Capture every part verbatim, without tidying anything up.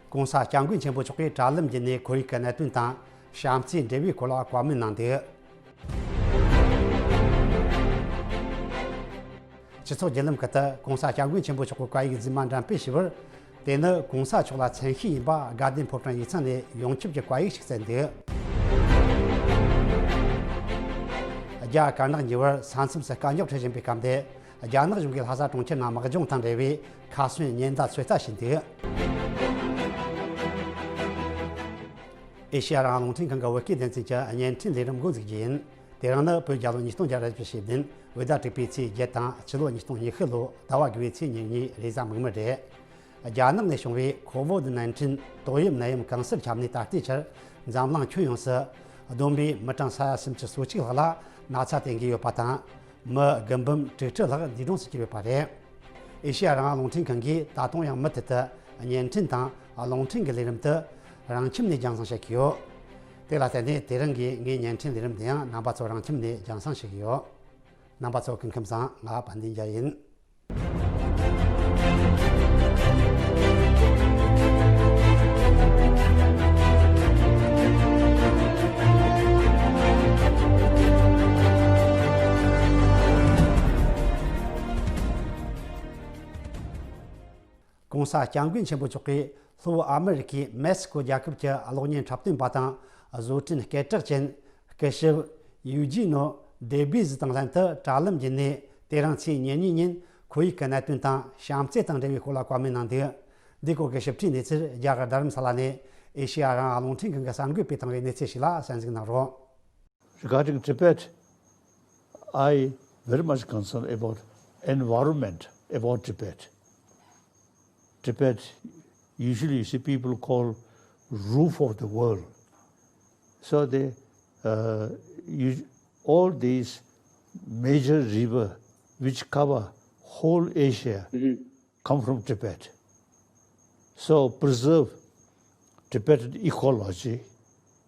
༸གོང་ས་༸སྐྱབས་མགོན་ཆེན་པོ་མཆོག་གིས་དྲ་ལམ་བརྒྱུད་ནས་ཁོར་ཡུག་གི་གནད་དོན་དང་བྱམས་བརྩེའི་འབྲེལ་བའི་སྐོར་ལ་བཀའ་མོལ་གནང་འདུག་སྤྱི་ཚོགས་བརྒྱུད་ལམ་ཁག་ཏུ་༸གོང་ས་༸སྐྱབས་མགོན་ཆེན་པོ་མཆོག་གི་བཀའ་ཡིག་རྫུན་མ་འགྲེམས་སྤེལ་བྱས་པར། དེ་ནི་༸གོང་ས་མཆོག་ལ་མཚན་ཤས་ཡིན་པ་དགའ་ལྡན་ཕོ་བྲང་ཡིག་ཚང་ནས་ཡོངས་ཁྱབ་ཀྱི་བཀའ་ཡིག་ཞིག་བསྩལ་འདུག་རྒྱ་དཀར་ནག་གཉིས་བར་ས་མཚམས་སུ་དཀའ་རྙོག་འཕྲད་བཞིན་པའི་སྐབས་འདིར། རྒྱ་ནག་གཞུང་གིས་ལྷ་ས་གྲོང་ཁྱེར་ནང་དམག་སྦྱོང་དང་འབྲེལ་བའི་ཁ་སང་ཉེན་བརྡ་ཚོད་ལྟ་བྱས་འདུག་ཨེ་ཤེ་ཡ་རང་དབང་རླུང་འཕྲིན་ཁང་གི་བོད་སྐད་སྡེ་ཚན་གྱི་བརྙན་འཕྲིན་ལས་རིམ་འགོ་འཛུགས་རྒྱུ་ཡིན། དེ་རིང་ནི་བོད་རྒྱལ་ལོ་ཉིས་སྟོང་བརྒྱ་རེ་བཞི་བཞི་བདུན་བོད་ཟླ་དྲུག་པའི་ཚེས་བརྒྱད་དང་ཕྱི་ལོ་ཉིས་སྟོང་ཉི་ཤུ་ལོ་ཟླ་བ་དགུ་པའི་ཚེས་ཉེར་གཉིས་རེས་གཟའ་མིག་དམར་རེད། རྒྱ་ནག་ནས་བྱུང་བའི་ཁོ་ཝིད་ནན་ཏིན་ཏོག་དབྱིབས་ནད་ཡམས་གང་སར་ཁྱབ་ནས་ད་ལྟའི་ཆར་འཛམ་གླིང་ཁྱོན་ཡོངས་སུ་བསྡོམས་པས་མི་གྲངས་ས་ཡ་སུམ་ཅུ་སོ་གཅིག་ལྷག་ལ་ན་ཚ་བསྟེན་གྱི་ཡོད་པ་དང་། མི་དགུ་འབུམ་དྲུག་ཁྲི་ལྷག་འདས་གྲོངས་སུ་གྱུར་ཡོད་པ་རེད། ཨེ་ཤེ་ཡ་རང་དབང་རླུང་འཕྲིན་ཁང་གིས་ད་དུང་ཡང་མུ་མཐུད་དུ་བརྙན་འཕྲིན་དང་རླུང་འཕྲིན་གྱི་ལས་རིམ་དུ་རང་ཁྱིམ་ནས་རྒྱང་སྲིང་བྱེད་ཀྱི་ཡོད། དེ་ལ་བརྟེན་ནས་དེ་རིང་གི་ངའི་བརྙན་འཕྲིན་ལས་རིམ་དེ་ཡང་རྣམ་པ་ཚོ་རང་ཁྱིམ་ནས་རྒྱང་སྲིང་བྱེད་ཀྱི་ཡོད། རྣམ་པ་ཚོ་སྐུ་ཁམས་བཟང་། ང་དཔལ་ལྡན་རྒྱལ་ཡིན། ༸གོང་ས་༸སྐྱབས་མགོན་ཆེན་པོ་མཆོག་གིས་ལྷོ་ཨ་མི་རི་ཀའི་མེག་སི་ཀོ་རྒྱལ་ཁབ་ཀྱི་གློག་བརྙན་འཁྲབ་སྟོན་པ་དང་བཟོ་སྐྲུན་སྐད་གྲགས་ཅན་སྐུ་ཞབས་ཡུ་ཇི་ནོ་ཌེ་བི་ཛི་དང་ལྷན་དུ་དྲ་ལམ་བརྒྱུད་ནས་དེ་རིང་ཚེས་ཉེར་གཉིས་ཉིན་ཁོར་ཡུག་གི་གནད་དོན་དང་བྱམས་བརྩེ་དང་འབྲེལ་བའི་སྐོར་ལ་བཀའ་མོལ་གནང་འདུག་འདིའི་སྐོར་གྱི་ཞིབ་ཕྲའི་གནས་ཚུལ་རྒྱ་གར་རྡ་རམ་ས་ལ་ནས་ཨེ་ཤེ་ཡ་རང་དབང་རླུང་འཕྲིན་ཁང་གི་གསར་འགོད་པས་བཏང་བའི་གནས་ཚུལ་ཞིག་ལ་གསན་གཟིགས་གནང་རོགས། Regarding Tibet, I very much concerned about environment about Tibet. Tibet, usually you see people call roof of the world. So they, uh, you, all these major river which cover whole Asia come from Tibet. So preserve Tibetan ecology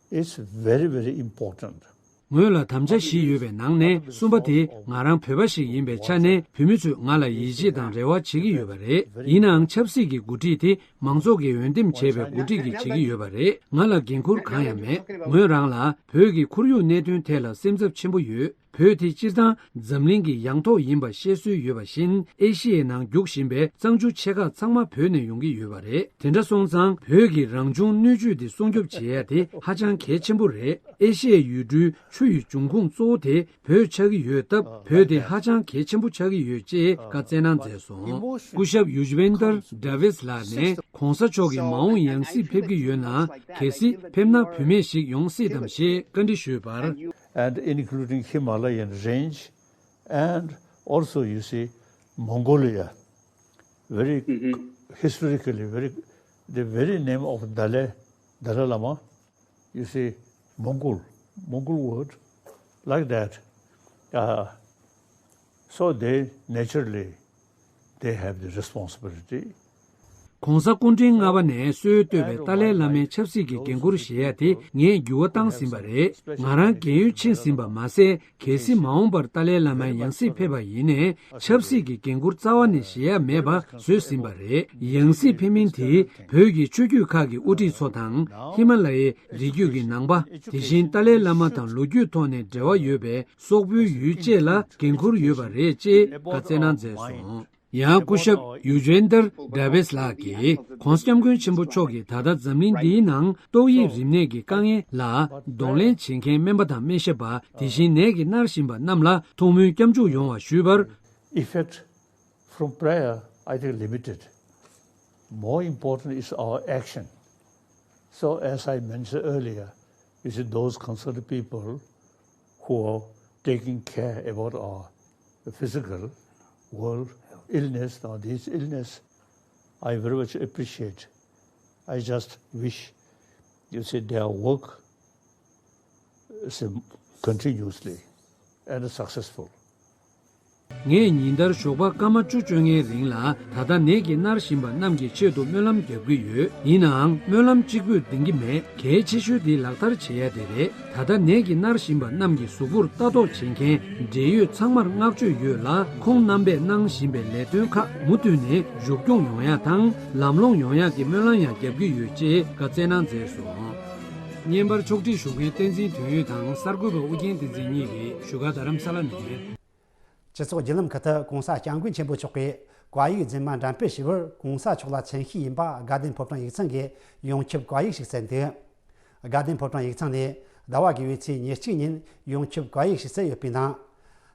is very, very important. ངོས་ལ་དམ་བཅའ་བཞི་ཡོད་པའི་ནང་ནས་གསུམ་པ་དེ་ང་རང་བོད་པ་ཞིག་ཡིན་པའི་ཆ་ནས་བོད་མི་ཚོས་ང་ལ་ཡིད་ཆེས་དང་རེ་བ་བྱེད་ཀྱི་ཡོད་པ་རེད། ཡིན་ནའང་ཆབ་སྲིད་ཀྱི་འགོ་ཁྲིད་དེ་མང་ཚོགས་ཀྱིས་འོས་འདེམས་བྱས་པའི་འགོ་ཁྲིད་ཀྱིས་བྱེད་ཀྱི་ཡོད་པ་རེད། ང་ལ་འགན་ཁུར་གང་ཡང་མེད། ངོས་རང་ལ་བོད་ཀྱི་ཁོར་ཡུག་གནད་དོན་ཐད་ལ་སེམས་འཚབ་ཆེན་པོ་ཡོད། བོད་དེ་སྤྱིར་བཏང་འཛམ་གླིང་གི་ཡང་ཐོག་ཡིན་པ་བཤད་སྲོལ་ཡོད་པ་བཞིན། ཨེ་ཤི་ཡའི་ནང་རྒྱུགས་བཞིན་པའི་གཙང་ཆུ་ཆེ་ཁག་ཚང་མ་བོད་ནས་ཡོང་གི་ཡོད་པ་རེད། དེ་འདྲ་སོང་ཙང་བོད་ཀྱི་རང་བྱུང་སྣོད་བཅུད་དེ་སྲུང་སྐྱོབ་བྱེད་ཡ་དེ་ཧ་ཅང་གལ་ཆེན་པོ་རེད། ཨེ་ཤི་ཡའི་ཡུལ་གྲུའི་ཆུ་ཡི་འབྱུང་ཁུངས་གཙོ་བོ་དེ་བོད་ཆགས་ཀྱི་ཡོད་སྟབས། བོད་དེ་ཧ་ཅང་གལ་ཆེན་པོ་ཆགས་ཀྱི་ཡོད་ཅེས་བཀའ་སྩལ་གནང་མཛད་སོང་། སྐུ་ཞབས་ཡུཇ་ཝེན་ཏར་ཌེ་ཝིས་ལགས་ནས་༸གོང་ས་མཆོག་གི་མ་འོངས་ཡང་སྲིད་ཕེབས་ཀྱི་ཡོད་ན། གལ་སྲིད་ཕེབས་ན་བུད་མེད་ཞིག་ཡོང་སྲིད་དམ་ཞེས་བཀའ་འདྲི་ཞུས་པར། And including Himalayan range, and also, you see, Mongolia, very historically, very, the very name of Dalai, Dalai Lama, you see, Mongol, Mongol word, like that. Uh, so they naturally, they have the responsibility. ༸གོང་ས་སྐུ་ཕྲེང་ལྔ་པ་ནས་སྲོལ་བཏོད་པའི་ཏཱ་ལའི་བླ་མའི་ཆབ་སྲིད་ཀྱི་འགན་འཁུར་བཞེས་ཡ་དེ་ངས་འགྱུར་བ་བཏང་ཟིན་པ་རེད། ང་རང་རྒས་ཡོལ་ཕྱིན་ཟིན་པ་མ་ཟད། གལ་སྲིད་མ་འོངས་པར་ཏཱ་ལའི་བླ་མའི་ཡང་སྲིད་ཕེབས་པ་ཡིན་ནའི་ཆབ་སྲིད་ཀྱི་འགན་འཁུར་རྩ་བ་ནས་བཞེས་ཡ་མེད་པ་བཟོས་ཟིན་པ་རེད། ཡང་སྲིད་ཕེབས་མིན་དེ་བོད་ཀྱི་ཆོས་བརྒྱུད་ཁག་གི་དབུ་ཁྲིད་ཚོ་དང་ཧི་མ་ལ་ཡའི་རི་རྒྱུད་ཀྱི་ནང་པ། དེ་བཞིན་ཏཱ་ལའི་བླ་མ་དང་ལོ་རྒྱུས་ཐོག་ནས་འབྲེལ་བ་ཡོད་པའི་སོག་པོའི་ཡུལ་བཅས་ལ་འགན་འཁུར་ཡོད་པ་རེད་ཅེས་བཀའ་སྩལ་གནང་མཛད་སོང་། ཡང་སྐུ་ཞབས་ཡུཇ་ཝེན་ཏར་ཌེ་ཝིས་ལགས་ཀྱིས་༸གོང་ས་༸སྐྱབས་མགོན་ཆེན་པོ་མཆོག་གིས་ད་ལྟ་འཛམ་གླིང་འདིའི་ནང་ཏོག་དབྱིབས་རིམས་ནད་ཀྱི་དཀའ་ངལ་ལ་གདོང་ལེན་བྱེད་མཁན་སྨན་པ་དང་སྨན་ཞབས་པ། དེ་བཞིན་ནད་ཀྱིས་མནར་བཞིན་པ་རྣམས་ལ་ཐུགས་སྨོན་སྐྱབས་འཇུག་ཡོང་བ་ཞུས་པར། Effect from prayer, I think, limited. More important is our action. So, as I mentioned earlier, you see, those concerned people who are taking care about our physical world, illness, now this illness, I very much appreciate. I just wish, you see, their work, uh, continuously and successful. ངས་ཉིན་ལྟར་ཞོགས་པ་སྐར་མ་བཅུ་བཅོ་ལྔའི་རིང་ལ་ད་ལྟ་ནད་ཀྱིས་མནར་བཞིན་པ་རྣམས་ཀྱི་ཆེད་དུ་སྨོན་ལམ་རྒྱབ་ཀྱི་ཡོད། ཡིན་ནའང་སྨོན་ལམ་གཅིག་པུས་བདེན་གྱི་མེད། གལ་ཆེ་ཤོས་དེ་ལག་བསྟར་བྱེད་ཡ་དེ་རེད། ད་ལྟ་ནད་ཀྱིས་མནར་བཞིན་པ་རྣམས་ཀྱི་གཟུགས་པོར་ལྟ་རྟོག་བྱེད་མཁན་འབྲེལ་ཡོད་ཚང་མར་བསྔགས་བརྗོད་ཡོད་ལ། ཁོང་རྣམ་པས་གནང་བཞིན་པའི་ལས་དོན་ཁག་མུ་མཐུད་ནས་མཇུག་སྐྱོང་ཡོང་ཡ་དང་ལམ་ལྷོང་ཡོང་ཡ་གི་སྨོན་ལམ་ཡང་རྒྱབ་ཀྱི་ཡོད་ཅེས་བཀའ་སྩལ་གནང་མཛད་སོང་། བརྙན་པར་ཕྱོགས་སྒྲིག་ཞུ་མཁན་བསྟན་འཛིན་དོན་ཡོད་དང་གསར་འགོད་པ་ཨུ་རྒྱན་བསྟན་འཛིན་གཉིས་ཀྱིས་བཞུགས་སྒར་རྡ་རམ་ས་ལ་ནས། སྤྱི་ཚོགས་བརྒྱུད་ལམ་ཁག་ཏུ་གོང་ས་སྐྱབས་མགོན་ཆེན་པོ་མཆོག་གིས་བཀའ་ཡིག་རྫུན་མ་འགྲེམས་སྤེལ་ཞུས་པར་གོང་ས་མཆོག་ལ་མཚན་ཤས་ཡིན་པ་དགའ་ལྡན་ཕོ་བྲང་ཡིག་ཚང་གིས་ཡོངས་ཁྱབ་བཀའ་ཡིག་ཞིག་བསྩལ་འདུག་དགའ་ལྡན་ཕོ་བྲང་ཡིག་ཚང་ནས་ཟླ་བ་དགུ་པའི་ཚེས་ཉེར་གཅིག་ཉིན་ཡོངས་ཁྱབ་བཀའ་ཡིག་ཞིག་བསྩལ་ཡོད་པའི་ནང་།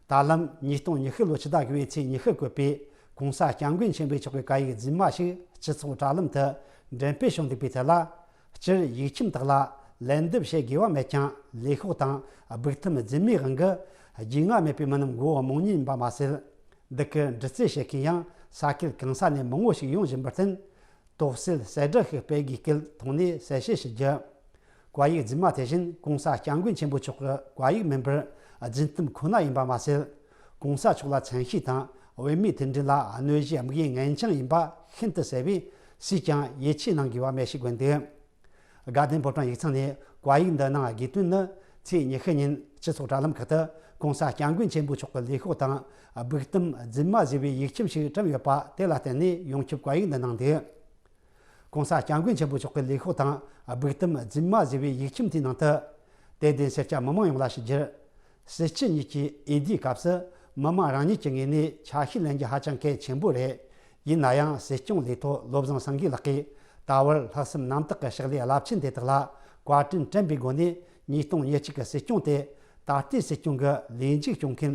ད་ལམ་ཉིས་སྟོང་ཉི་ཤུ་ལོ་ཕྱི་ཟླ་དགུ་པའི་ཚེས་ཉི་ཤུ་བཀོད་པའི་གོང་ས་སྐྱབས་མགོན་ཆེན་པོ་མཆོག་གི་བཀའ་ཡིག་རྫུན་མ་ཞིག་སྤྱི་ཚོགས་དྲ་ལམ་དུ་འགྲེམས་སྤེལ་བྱུང་འདུག་པའི་ཐད་ལ། སྤྱིར་ཡིག་ཁྱིམ་དག་ལ་ལན་འདེབས་བྱེད་དགོས་པ་མེད་ཀྱང་ལས་ཤོག་དང་སྦུག་ཐུམ་རྫུན་མའི་དབང་གིས་རྒྱུས་མངའ་མེད་པའི་མི་རྣམས་མགོ་བོ་རྨོངས་ཉེན་ཡིན་པ་མ་ཟད། འདི་གར་འདྲི་རྩད་བྱེད་མཁན་ཡང་ས་ཁུལ་གང་ས་ནས་མང་བོ་ཞིག་ཡོང་བཞིན་པར་བརྟེན། དོགས་སེལ་གསལ་བསྒྲགས་ཤིག་སྤེལ་དགོས་སྐད་ཐོག་ནས་གསལ་བཤད་ཞུ་རྒྱུ། བཀའ་ཡིག་རྫུན་མ་དེ་བཞིན་གོང་ས་སྐྱབས་མགོན་ཆེན་པོ་མཆོག་གི་བཀའ་ཡིག་མིན་པར་རྫུན་གཏམ་ཁོ་ན་ཡིན་པ་མ་ཟད། གོང་ས་མཆོག་ལ་མཚན་ཤས་དང་བོད་མིའི་མཐུན་སྒྲིལ་ལ་གནོད་གཞིའི་དམིགས་ཡུལ་ངན་རྐྱང་ཡིན་པ་ཤིན་ཏུ་གསལ་བས། སུས་ཀྱང་ཡིད་ཆེས་གནང་དགོས་པ་མེད་ཞེས་བཀོད་འདུག་དགའ་ལྡན་ཕོ་བྲང་ཡིག་ཚང་ནས་བཀའ་ཡིག་འདི་གནང་དགོས་དོན་ནི། ཚེས་ཉི་ཤུ་ཉིན་སྤྱི་ཚོགས་དྲ་ལམ་ཁག་ཏུ་གོང་ས་སྐྱབས་མགོན་ཆེན་པོ་མཆོག་གི་ལས་ཤོག་དང་སྦུག་ཐུམ་རྫུན་མ་ཟེར་བའི་ཡིག་ཁྱིམ་ཞིག་བཀྲམ་ཡོད་པ་དེ་ལ་བརྟེན་ནས་ཡོངས་ཁྱབ་བཀའ་ཡིག་འདི་གནང་འདུག་གོང་ས་སྐྱབས་མགོན་ཆེན་པོ་མཆོག་གི་ལས་ཤོག་དང་སྦུག་ཐུམ་རྫུན་མ་ཟེར་བའི་ཡིག་ཁྱིམ་དེའི་ནང་དུ། དད་ལྡན་སེར་སྐྱ་མི་མང་ཡོངས་ལ་ཞུ་རྒྱུར། སྲིད་སྤྱི་གཉིས་ཀྱི་འོས་བསྡུའི་སྐབས་སུ་མི་མང་རང་ཉིད་ཀྱི་ངོས་ནས་ཆ་ཤས་ལེན་རྒྱུ་ཧ་ཅང་གལ་ཆེན་པོ་རེད། ཡིན་ན་ཡང་སྲིད་སྐྱོང་ལས་ཐོག་བློ་བཟང་སེང་གེ་ལགས་ཀྱིས་ད་བར་ལྷག་བསམ་རྣམ་དག་གི་ཕྱག་ལས་རླབས་ཆེན་དེ་དག་ལ་བཀའ་དྲིན་དྲན་པའི་སྒོ་ནས་ཉིས་སྟོང་ཉེར་གཅིག་གི་སྲིད་སྐྱོང་དེ་ད་ལྟའི་སྲིད་སྐྱོང་གི་ལས་མཇུག་སྐྱོང་མཁན་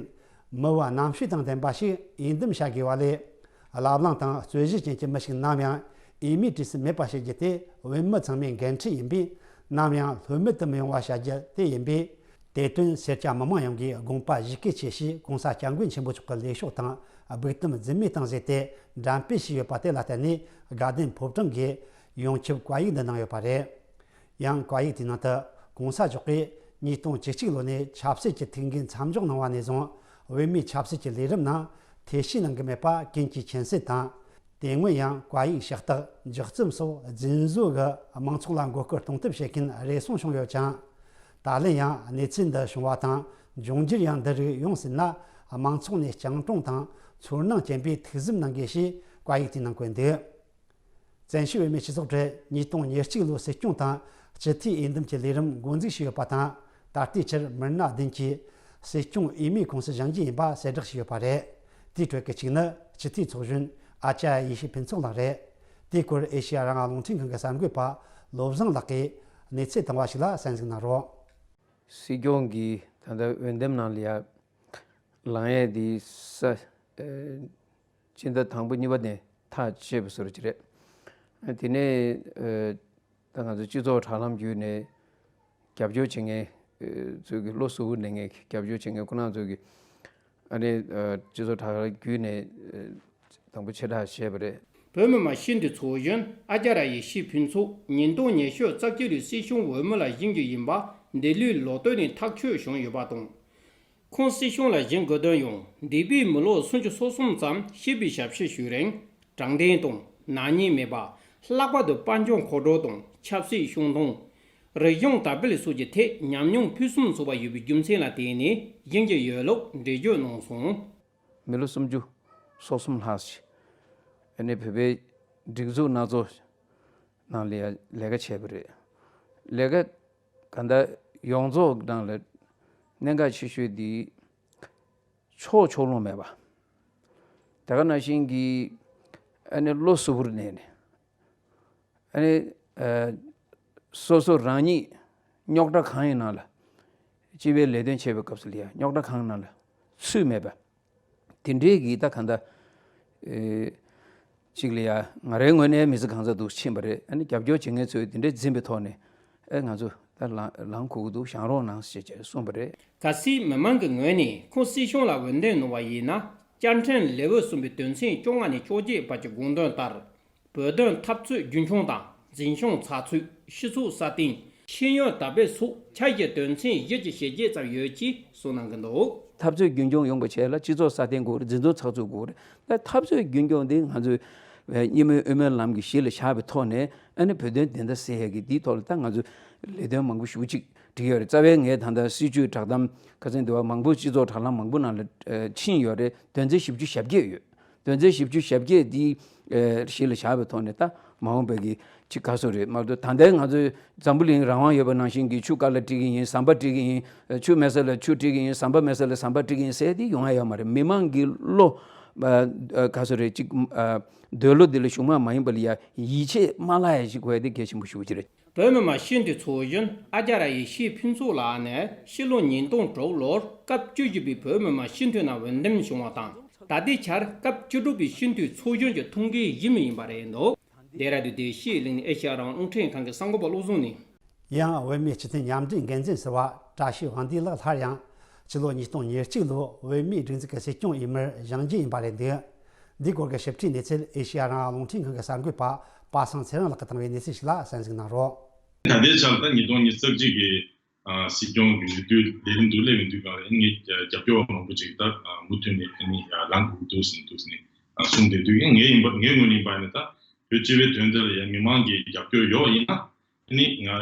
མི་བ་རྣམ་དཔྱོད་དང་ལྡན་པ་ཞིག་འོས་འདེམས་བྱ་དགོས་པ་ལས། བླ་བླང་དང་རྩོད་གཞི་ཅན་གྱི་མི་ཞིག་ནམ་ཡང་འོས་མིའི་གྲས་སུ་མེད་པ་བྱེད་རྒྱུ་དེ་བོད་མི་ཚང་མའི་འགན་འཁྲི་ཡིན་པས། ནམ་ཡང་ལྷོད་མེད་དུ་མི་ཡོང་བ་བྱ་རྒྱུ་དེ་ཡིན་པས། དེ་དོན་སེར་སྐྱ་མི་མང་ཡོངས་ཀྱིས་དགོངས་པ་བཞེས་སྐུལ་ཆེ་ཞུས། གོང་ས་སྐྱབས་མགོན་ཆེན་པོ་མཆོག་གི་ལས་ཤོག་དང་སྦུག་ཐུམ་རྫུན་མའི་སྟངས་ཟེར་དེ་འགྲེམས་སྤེལ་བྱས་ཡོད་པ་དེ་ལ་བརྟེན་ནས་དགའ་ལྡན་ཕོ་བྲང་གིས་ཡོངས་ཁྱབ་བཀའ་ཡིག་འདི་གནང་ཡོད་པ་རེད། ཡང་བཀའ་ཡིག་དེའི་ནང་དུ་གོང་ས་མཆོག་གིས་ཉིས་སྟོང་བཅུ་གཅིག་ལོ་ནས་ཆབ་སྲིད་ཀྱི་ཐུགས་འགན་མཚམས་འཇོག་གནང་བ་ནས་བཟུང་བོད་མིའི་ཆབ་སྲིད་ཀྱི་ལས་རིམ་ནང་ཐེ་བྱུས་གནང་གི་མེད་པ་ཀུན་གྱིས་མཁྱེན་གསལ་དང་། དེ་སྔོན་ཡང་བཀའ་ཡིག་ཕྱག་རྟགས་འཇོག་རྩོམ་སོགས་རྫུན་བཟོ་གིས་མང་ཚོགས་ལ་མགོ་སྐོར་གཏོང་ཐབས་བྱེད་མཁན་རེ་ཟུང་བྱུང་ཡོད་ཀྱང་། ད་ལན་ཡང་གནས་ཚུལ་འདི་བྱུང་བ་དང་འབྱུང་འགྱུར་ཡང་འདི་རིགས་ཡོང་སྲིད་ན་མང་ཚོགས་ནས་སྤྱང་གྲུང་དང་ཚོར་སྣང་ཅན་པའི་ཐུགས་བསམ་གནང་དགོས་ཞེས་བཀའ་ཡིག་དེའི་ནང་བཀོད་འདུག་བཙན་བྱོལ་བོད་མིའི་སྤྱི་ཚོགས་ཁྲོད་ཉིས་སྟོང་ཉེར་གཅིག་ལོའི་སྲིད་སྐྱོང་དང་སྤྱི་འཐུས་འོས་འདེམས་ཀྱི་ལས་རིམ་འགོ་འཛུགས་བྱས་ཡོད་པ་དང་། ད་ལྟའི་ཆར་མི་སྣ་བདུན་གྱིས་སྲིད་སྐྱོང་འོས་མིའི་ཁོངས་སུ་བཞེངས་རྒྱུ་ཡིན་པ་གསལ་བསྒྲགས་བྱས་ཡོད་པ་རེད། དེའི་ཁྲོད་ཀྱི་གཅིག་ནི་སྤྱི་འཐུས་ཚོགས་གཞོན་ཨ་ཅཱརྱ་ཡེ་ཤེས་ཕུན་ཚོགས་ལགས་རེད། དེའི་སྐོར་ཨེ་ཤེ་ཡ་རང་དབང་རླུང་འཕྲིན་ཁང་གི་གསར་འགོད་པ་བློ་བཟང་ལགས་ཀྱིས་གནས་ཚུལ་དང་པོ་ཞིག་ལ་གསན་གཟིགས་གནང་རོགས། སྲིད་སྐྱོང་གི་ད་ལྟ་འོས་འདེམས་ནང་ལ་ཡ་ལངས་ཡས་དེ་ས་ཨེ་སྤྱི་ཟླ་དང་པོ་གཉིས་པ་ནས་ཐག་བཅད་པའི་བཟོ་འདྲ་ཅིག་རེད། དེ་ནས་ཨེ་ད་ང་ཚོ་སྤྱི་ཚོགས་དྲ་ལམ་བརྒྱུད་ནས་རྒྱབ་སྐྱོར་བྱེད་མཁན་ཨེ་ཚོས་ཀྱི་བློ་གཟུ་བོར་གནས་མཁན་རྒྱབ་སྐྱོར་བྱེད་མཁན་ཁོ་རང་ཚོས་ཀྱི་ཨ་ནི་ཨེ་སྤྱི་ཚོགས་དྲ་ལམ་བརྒྱུད་ནས་ཨེ་དང་པོ་ཆེ་དྲགས་བྱས་པ་རེད། བོད་མི་མང་སྤྱི་འཐུས་ཚོགས་གཞོན་ཨ་ཅཱརྱ་ཡེ་ཤེས་ཕུན་ཚོགས་ཉིས་སྟོང་ཉི་ཤུ་རྩ་གཅིག་ལོའི་སྲིད་སྐྱོང་འོས་མི་ལ་བཞེངས་རྒྱུ་ཡིན་པ་འདི་ལོའི་ལོ་སྟོད་ནས་ཐག་གཅོད་བྱུང་ཡོད་པ་དང་། ཁོང་སྲིད་སྐྱོང་ལ་བཞེངས་དགོས་དོན་ཡང་འདས་པའི་མི་ལོ་སུམ་ཅུ་སོ་གསུམ་ཙམ་སྤྱི་པའི་ཞབས་ཕྱི་ཞུས་རིང་དྲང་བདེན་དང་ནག་ཉེས་མེད་པ། ལྷག་པར་དུ་དཔལ་འབྱོར་མཁོ་སྒྲུབ་དང་ཆབ་སྲིད་བྱུང་དོན། རིག་གཞུང་དར་སྤེལ་སོགས་ཀྱི་ཐད་ཉམས་མྱོང་ཕུན་སུམ་ཚོགས་པ་ཡོད་པའི་རྒྱུ་མཚན་ལ་བརྟེན་ནས་བཞེངས་ཀྱི་ཡོད་ལུགས་འགྲེལ་བརྗོད་གནང་སོང་། མི་ལོ་སུམ་ཅུ་སོ་གསུམ་ལྷག་ཅིག་ཨ་ནི་བོད་པའི་སྒྲིག་འཛུགས་སྣ་ཚོགས་ནང་ལ་ཡང་ལས་ཀ་བྱས་པ་རེད། ལས་ཀ་གང་ལྟར་ཡོངས་རྫོགས་ནང་ལ་གནད་འགག་ཆེ་ཤོས་འདི་ཕྱོགས་ཕྱོགས་ལྷུང་མེད་པ། དེ་ག་ནང་བཞིན་གྱི་ཨ་ནི་བློ་གཟུ་བོར་གནས་ནས་ཨ་ནི་ཨ་སོ་སོ་རང་ཉིད་རྙོག་དྲ་གང་ཡིན་ནང་ལ་སྤྱི་པའི་ལས་དོན་བྱེད་པའི་སྐབས་སུ་ལ་ཡང་རྙོག་དྲ་གང་ནང་ལ་ཚུད་མེད་པ། དེ་འདྲའི་གི་ད་གང་ལྟར་ཨེ་གཅིག་ལ་ཡ་ང་རའི་ངོས་ནས་མི་ཚེ་གང་ཚ་འདུག་ཕྱིན་པ་རེད། ཨ་ནི་རྒྱབ་སྐྱོར་བྱེད་མཁན་ཚོས་དེ་འདྲའི་འཛིན་པའི་ཐོག་ནས་ཨེ་ང་ཚོ་ད་ལངས་ལངས་དགོས་ཀྱི་འདུག་བཞེངས་རོགས་གནང་ཞེས་གསུངས་པ་རེད། གལ་སྲིད་མི་མང་གི་ངོས་ནས་ཁོང་སྲིད་སྐྱོང་ལ་འོས་འདེམས་གནང་བ་ཡིན་ན། བཅའ་ཁྲིམས་ལེའུ་གསུམ་པའི་དོན་ཚན་བཅོ་ལྔ་ནས་བཅོ་བརྒྱད་བར་གྱི་དགོངས་དོན་ལྟར། བོད་དོན་འཐབ་རྩོད་རྒྱུན་འཁྱོངས་དང་འཛིན་སྐྱོང་ཚགས་ཚུད། སྤྱི་ཚོགས་སྲ་བརྟན། ཤེས་ཡོན་དར་སྤེལ་སོགས་ཆ་བཞག་དོན་ཚན་བཞི་གྱ་བརྒྱད་ཙམ་ཡོད་ཅེས་གསུངས་གནང་གི་འདུག་འཐབ་རྩོད་རྒྱུན་འཁྱོངས་ཡོང་བ་བྱས་ལ་སྤྱི་ཚོགས་སྲ་བརྟན་དགོས་རེད། འཛིན་སྐྱོང་ཚགས་ཚུད་དགོས་རེད། ད་འཐབ་རྩོད་རྒྱུན་འཁྱོངས་འདི་ང་ཚོས་སྙེ་མོའི་དབུ་མའི་ལམ་གྱི་གཞི་ལ་བཞག་པའི་ཐོག་ནས་ཨ་ནི་བོད་དོན་བདེན་མཐའ་གསལ་ཡས་ཀྱི་འདིའི་ཐོག་ལ་ད་ང་ཚོས་ལས་དོན་མང་པོ་ཞེ་པོ་ཅིག་བསྒྲིགས་ཡོད་རེད། རྩ་བའི་ངས་ད་ལྟ་སྲིད་བྱུས་བསྒྲགས་གཏམ་ཁ་སང་དེ་བ་མང་པོ་སྤྱི་ཚོགས་དྲ་ལམ་མང་པོ་ནང་ལ་ཕྱིན་ཡོད་རེད། དོན་ཚན་བཞི་བཅུ་ཞེ་བརྒྱད་ཡོད། དོན་ཚན་བཞི་བཅུ་ཞེ་བརྒྱད་འདི་གཞི་ལ་བཞག་པའི་ཐོག་ནས་ད་མ་འོངས་པའི་གི་ཅིག་ག་སོ་རེད་མ་གཏོགས། ད་ལྟའི་ང་ཚོའི་འཛམ་བུ་གླིང་རང་དབང་ཡོད་པ་ནང་བཞིན་གྱི་ཆུ་དཀར་ལ་སྤྲད་ཀྱི་ཡིན། ཟམ་པ་སྤྲད་ཀྱི་ཡིན། ཆུ་མེད་ས་ལ་ཆུ་སྤྲད་ཀྱི་ཡིན། ཟམ་པ་མེད་ས་ལ་ཟམ་པ་སྤྲད་ཀྱི་ཡིན་ཟེར་དེ་ཡོང་ཡ་ཡོད་མ་རེད། མི་མང་གི་བློ་ག་སོ་རེད་ཅིག་འདོད་བློ་འདི་ལ་ཞུགས་མ་མ་ཡིན་པ་ལ་ཡ་ཡིད་ཆེས་མ་བརླག་ཡ་ཞིག་དགོས་ཡ་དེ་གལ་ཆེན་པོ་ཞེ་པོ་ཅིག་རེད། བོད་མི་མང་སྤྱི་འཐུས་ཚོགས་གཞོན་ཨ་ཅཱ་ར་ཡེ་ཤེས་ཕུན་ཚོགས་ལགས་ནས་ཕྱི་ལོ་ཉིས་སྟོང་དྲུག་ལོར་སྐབས་བཅུ་བཞི་པའི་བོད་མི་མང་སྤྱི་འཐུས་ནང་འོས་འདེམས་བྱུང་བ་དང་། ད་ལྟའི་ཆར་སྐབས་བཅུ་དྲུག་པའི་སྤྱི་འཐུས་ཚོགས་གཞོན་གྱི་ཐུགས་འགན་བཞེས་མུས་ཡིན་པ་རེད་འདུག། ལྡེ་ར་ལྡུན་བདེ་སྐྱིད་གླིང་ནས་ཨེ་ཤེ་ཡ་རང་དབང་རླུང་འཕྲིན་ཁང་གི་གསར་འགོད་པ་བློ་བཟང་ནས། ཡང་བོད་མིའི་སྤྱི་མཐུན་མཉམ་འབྲེལ་འགན་འཛིན་ཟུར་པ་བཀྲ་ཤིས་དབང་འདུས་ལགས་སླར་ཡང་ཕྱི་ལོ་ཉིས་སྟོང་ཉེར་གཅིག་ལོའི་བོད་མིའི་སྒྲིག་འཛུགས་ཀྱི་སྲིད་སྐྱོང་འོས་མིར་བཞེངས་རྒྱུ་ཡིན་པ་རེད་འདུག། འདིའི་སྐོར་གྱི་ཞིབ་ཕྲའི་གནས་ཚུལ་ཨེ་ཤེ་ཡ་རང་དབང་རླུང་འཕྲིན་ཁང་གི་གསར་འགོད་པ་པ་སངས་ཚེ་རིང་ལགས་ཀྱིས་བཏང་བའི་གནས་ཚུལ་ཞིག་ལ་གསན་གཟིགས་གནང་རོགས། ད་ལྟའི་ཆར་ད་ཉིས་སྟོང་ཉི་ཤུ་རྩ་གཅིག་གི་ཨ་སྲིད་སྐྱོང་གི་འོས་བསྡུ་ལས་རིམ་དུ་སླེབས་ཡོང་དུས་སྒང་ལ་ངས་རྒྱབ་སྐྱོར་བ་མང་པོ་ཅིག་ད་མུ་མཐུད་ནས་ཨ་ནི་ལངས་དགོས་འདུག་ཟེར་འདུག་ཟེར་ནས་གསུངས་བསྡད་དུས། ངའི་ཡིན་པ་ངའི་ངོས་ནས་ཡིན་པ་ནི་ད་བོད་སྤྱི་པའི་དོན་དེ་ལ་ཡང་མི་མང་གི་རྒྱབ་སྐྱོར་ཡོད་པ་ཡིན་ན་ཨ་ནི་ང་ཨ་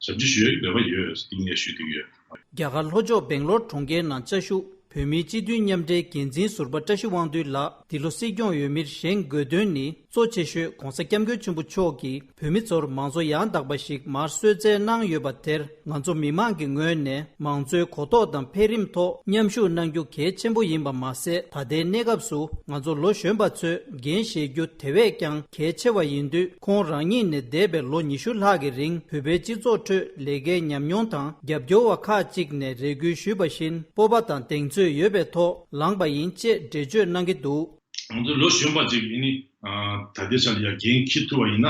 ཞབས་ཕྱི་ཞུ་ཡའི་འདོད་པ་ཡོད་ཟེར་ངས་ཞུ་འདོད་ཡོད། རྒྱ་གར་ལྷོ་ཕྱོགས་སྦེང་ལོར་གྲོང་ཁྱེར་ནང་བཅའ་བཞུགས་བོད་མིའི་སྤྱི་མཐུན་མཉམ་འབྲེལ་འགན་འཛིན་ཟུར་པ་བཀྲ་ཤིས་དབང་འདུས་ལགས་འདི་ལོ་སྲིད་སྐྱོང་འོས་མིར་བཞེངས་དགོས་དོན་ནི། གཙོ་ཆེ་ཤོས་༸གོང་ས་༸སྐྱབས་མགོན་ཆེན་པོ་མཆོག་གིས་བོད་མི་ཚོར་མང་གཙོ་ཡང་དག་པ་ཞིག་མར་གསོལ་སྩལ་གནང་ཡོད་པ་དེར། ང་ཚོ་མི་མང་གི་ངོས་ནས་མང་གཙོའི་གོ་རྟོགས་དང་འཕེལ་རིམ་ཐོག་མཉམ་ཞུགས་གནང་རྒྱུ་གལ་ཆེན་པོ་ཡིན་པ་མ་ཟད། ད་ལྟའི་གནས་སྐབས་སུ་ང་ཚོ་ལོ་གཞོན་པ་ཚོས་འགན་བཞེས་རྒྱུ་དེ་བས་ཀྱང་གལ་ཆེ་བ་ཡིན་དུས། ཁོང་རང་ཉིད་ནས་འདས་པའི་ལོ་ཉི་ཤུ་ལྷག་གི་རིང་བོད་པའི་སྤྱི་ཚོགས་ཁྲོད་ལས་ཀའི་ཉམས་མྱོང་དང་རྒྱབ་སྐྱོར་བ་ཁག་ཅིག་ནས་རེ་སྐུལ་ཞུས་པ་བཞིན། སྤོབས་པ་དང་གདེང་ཚོད་ཡོད་པའི་ཐོག་ལངས་པ་ཡིན་ཅེས་འགྲེལ་བརྗོད་གནང་གི་འདུག། ང་ཚོ་ལོ་གཞོན་པ་ཅིག་ཡིན་ནི། ད་ལྟའི་ཆ་ལ་ཡ་འགན་འཁྱེར་ཐུབ་པ་ཡིན་ན་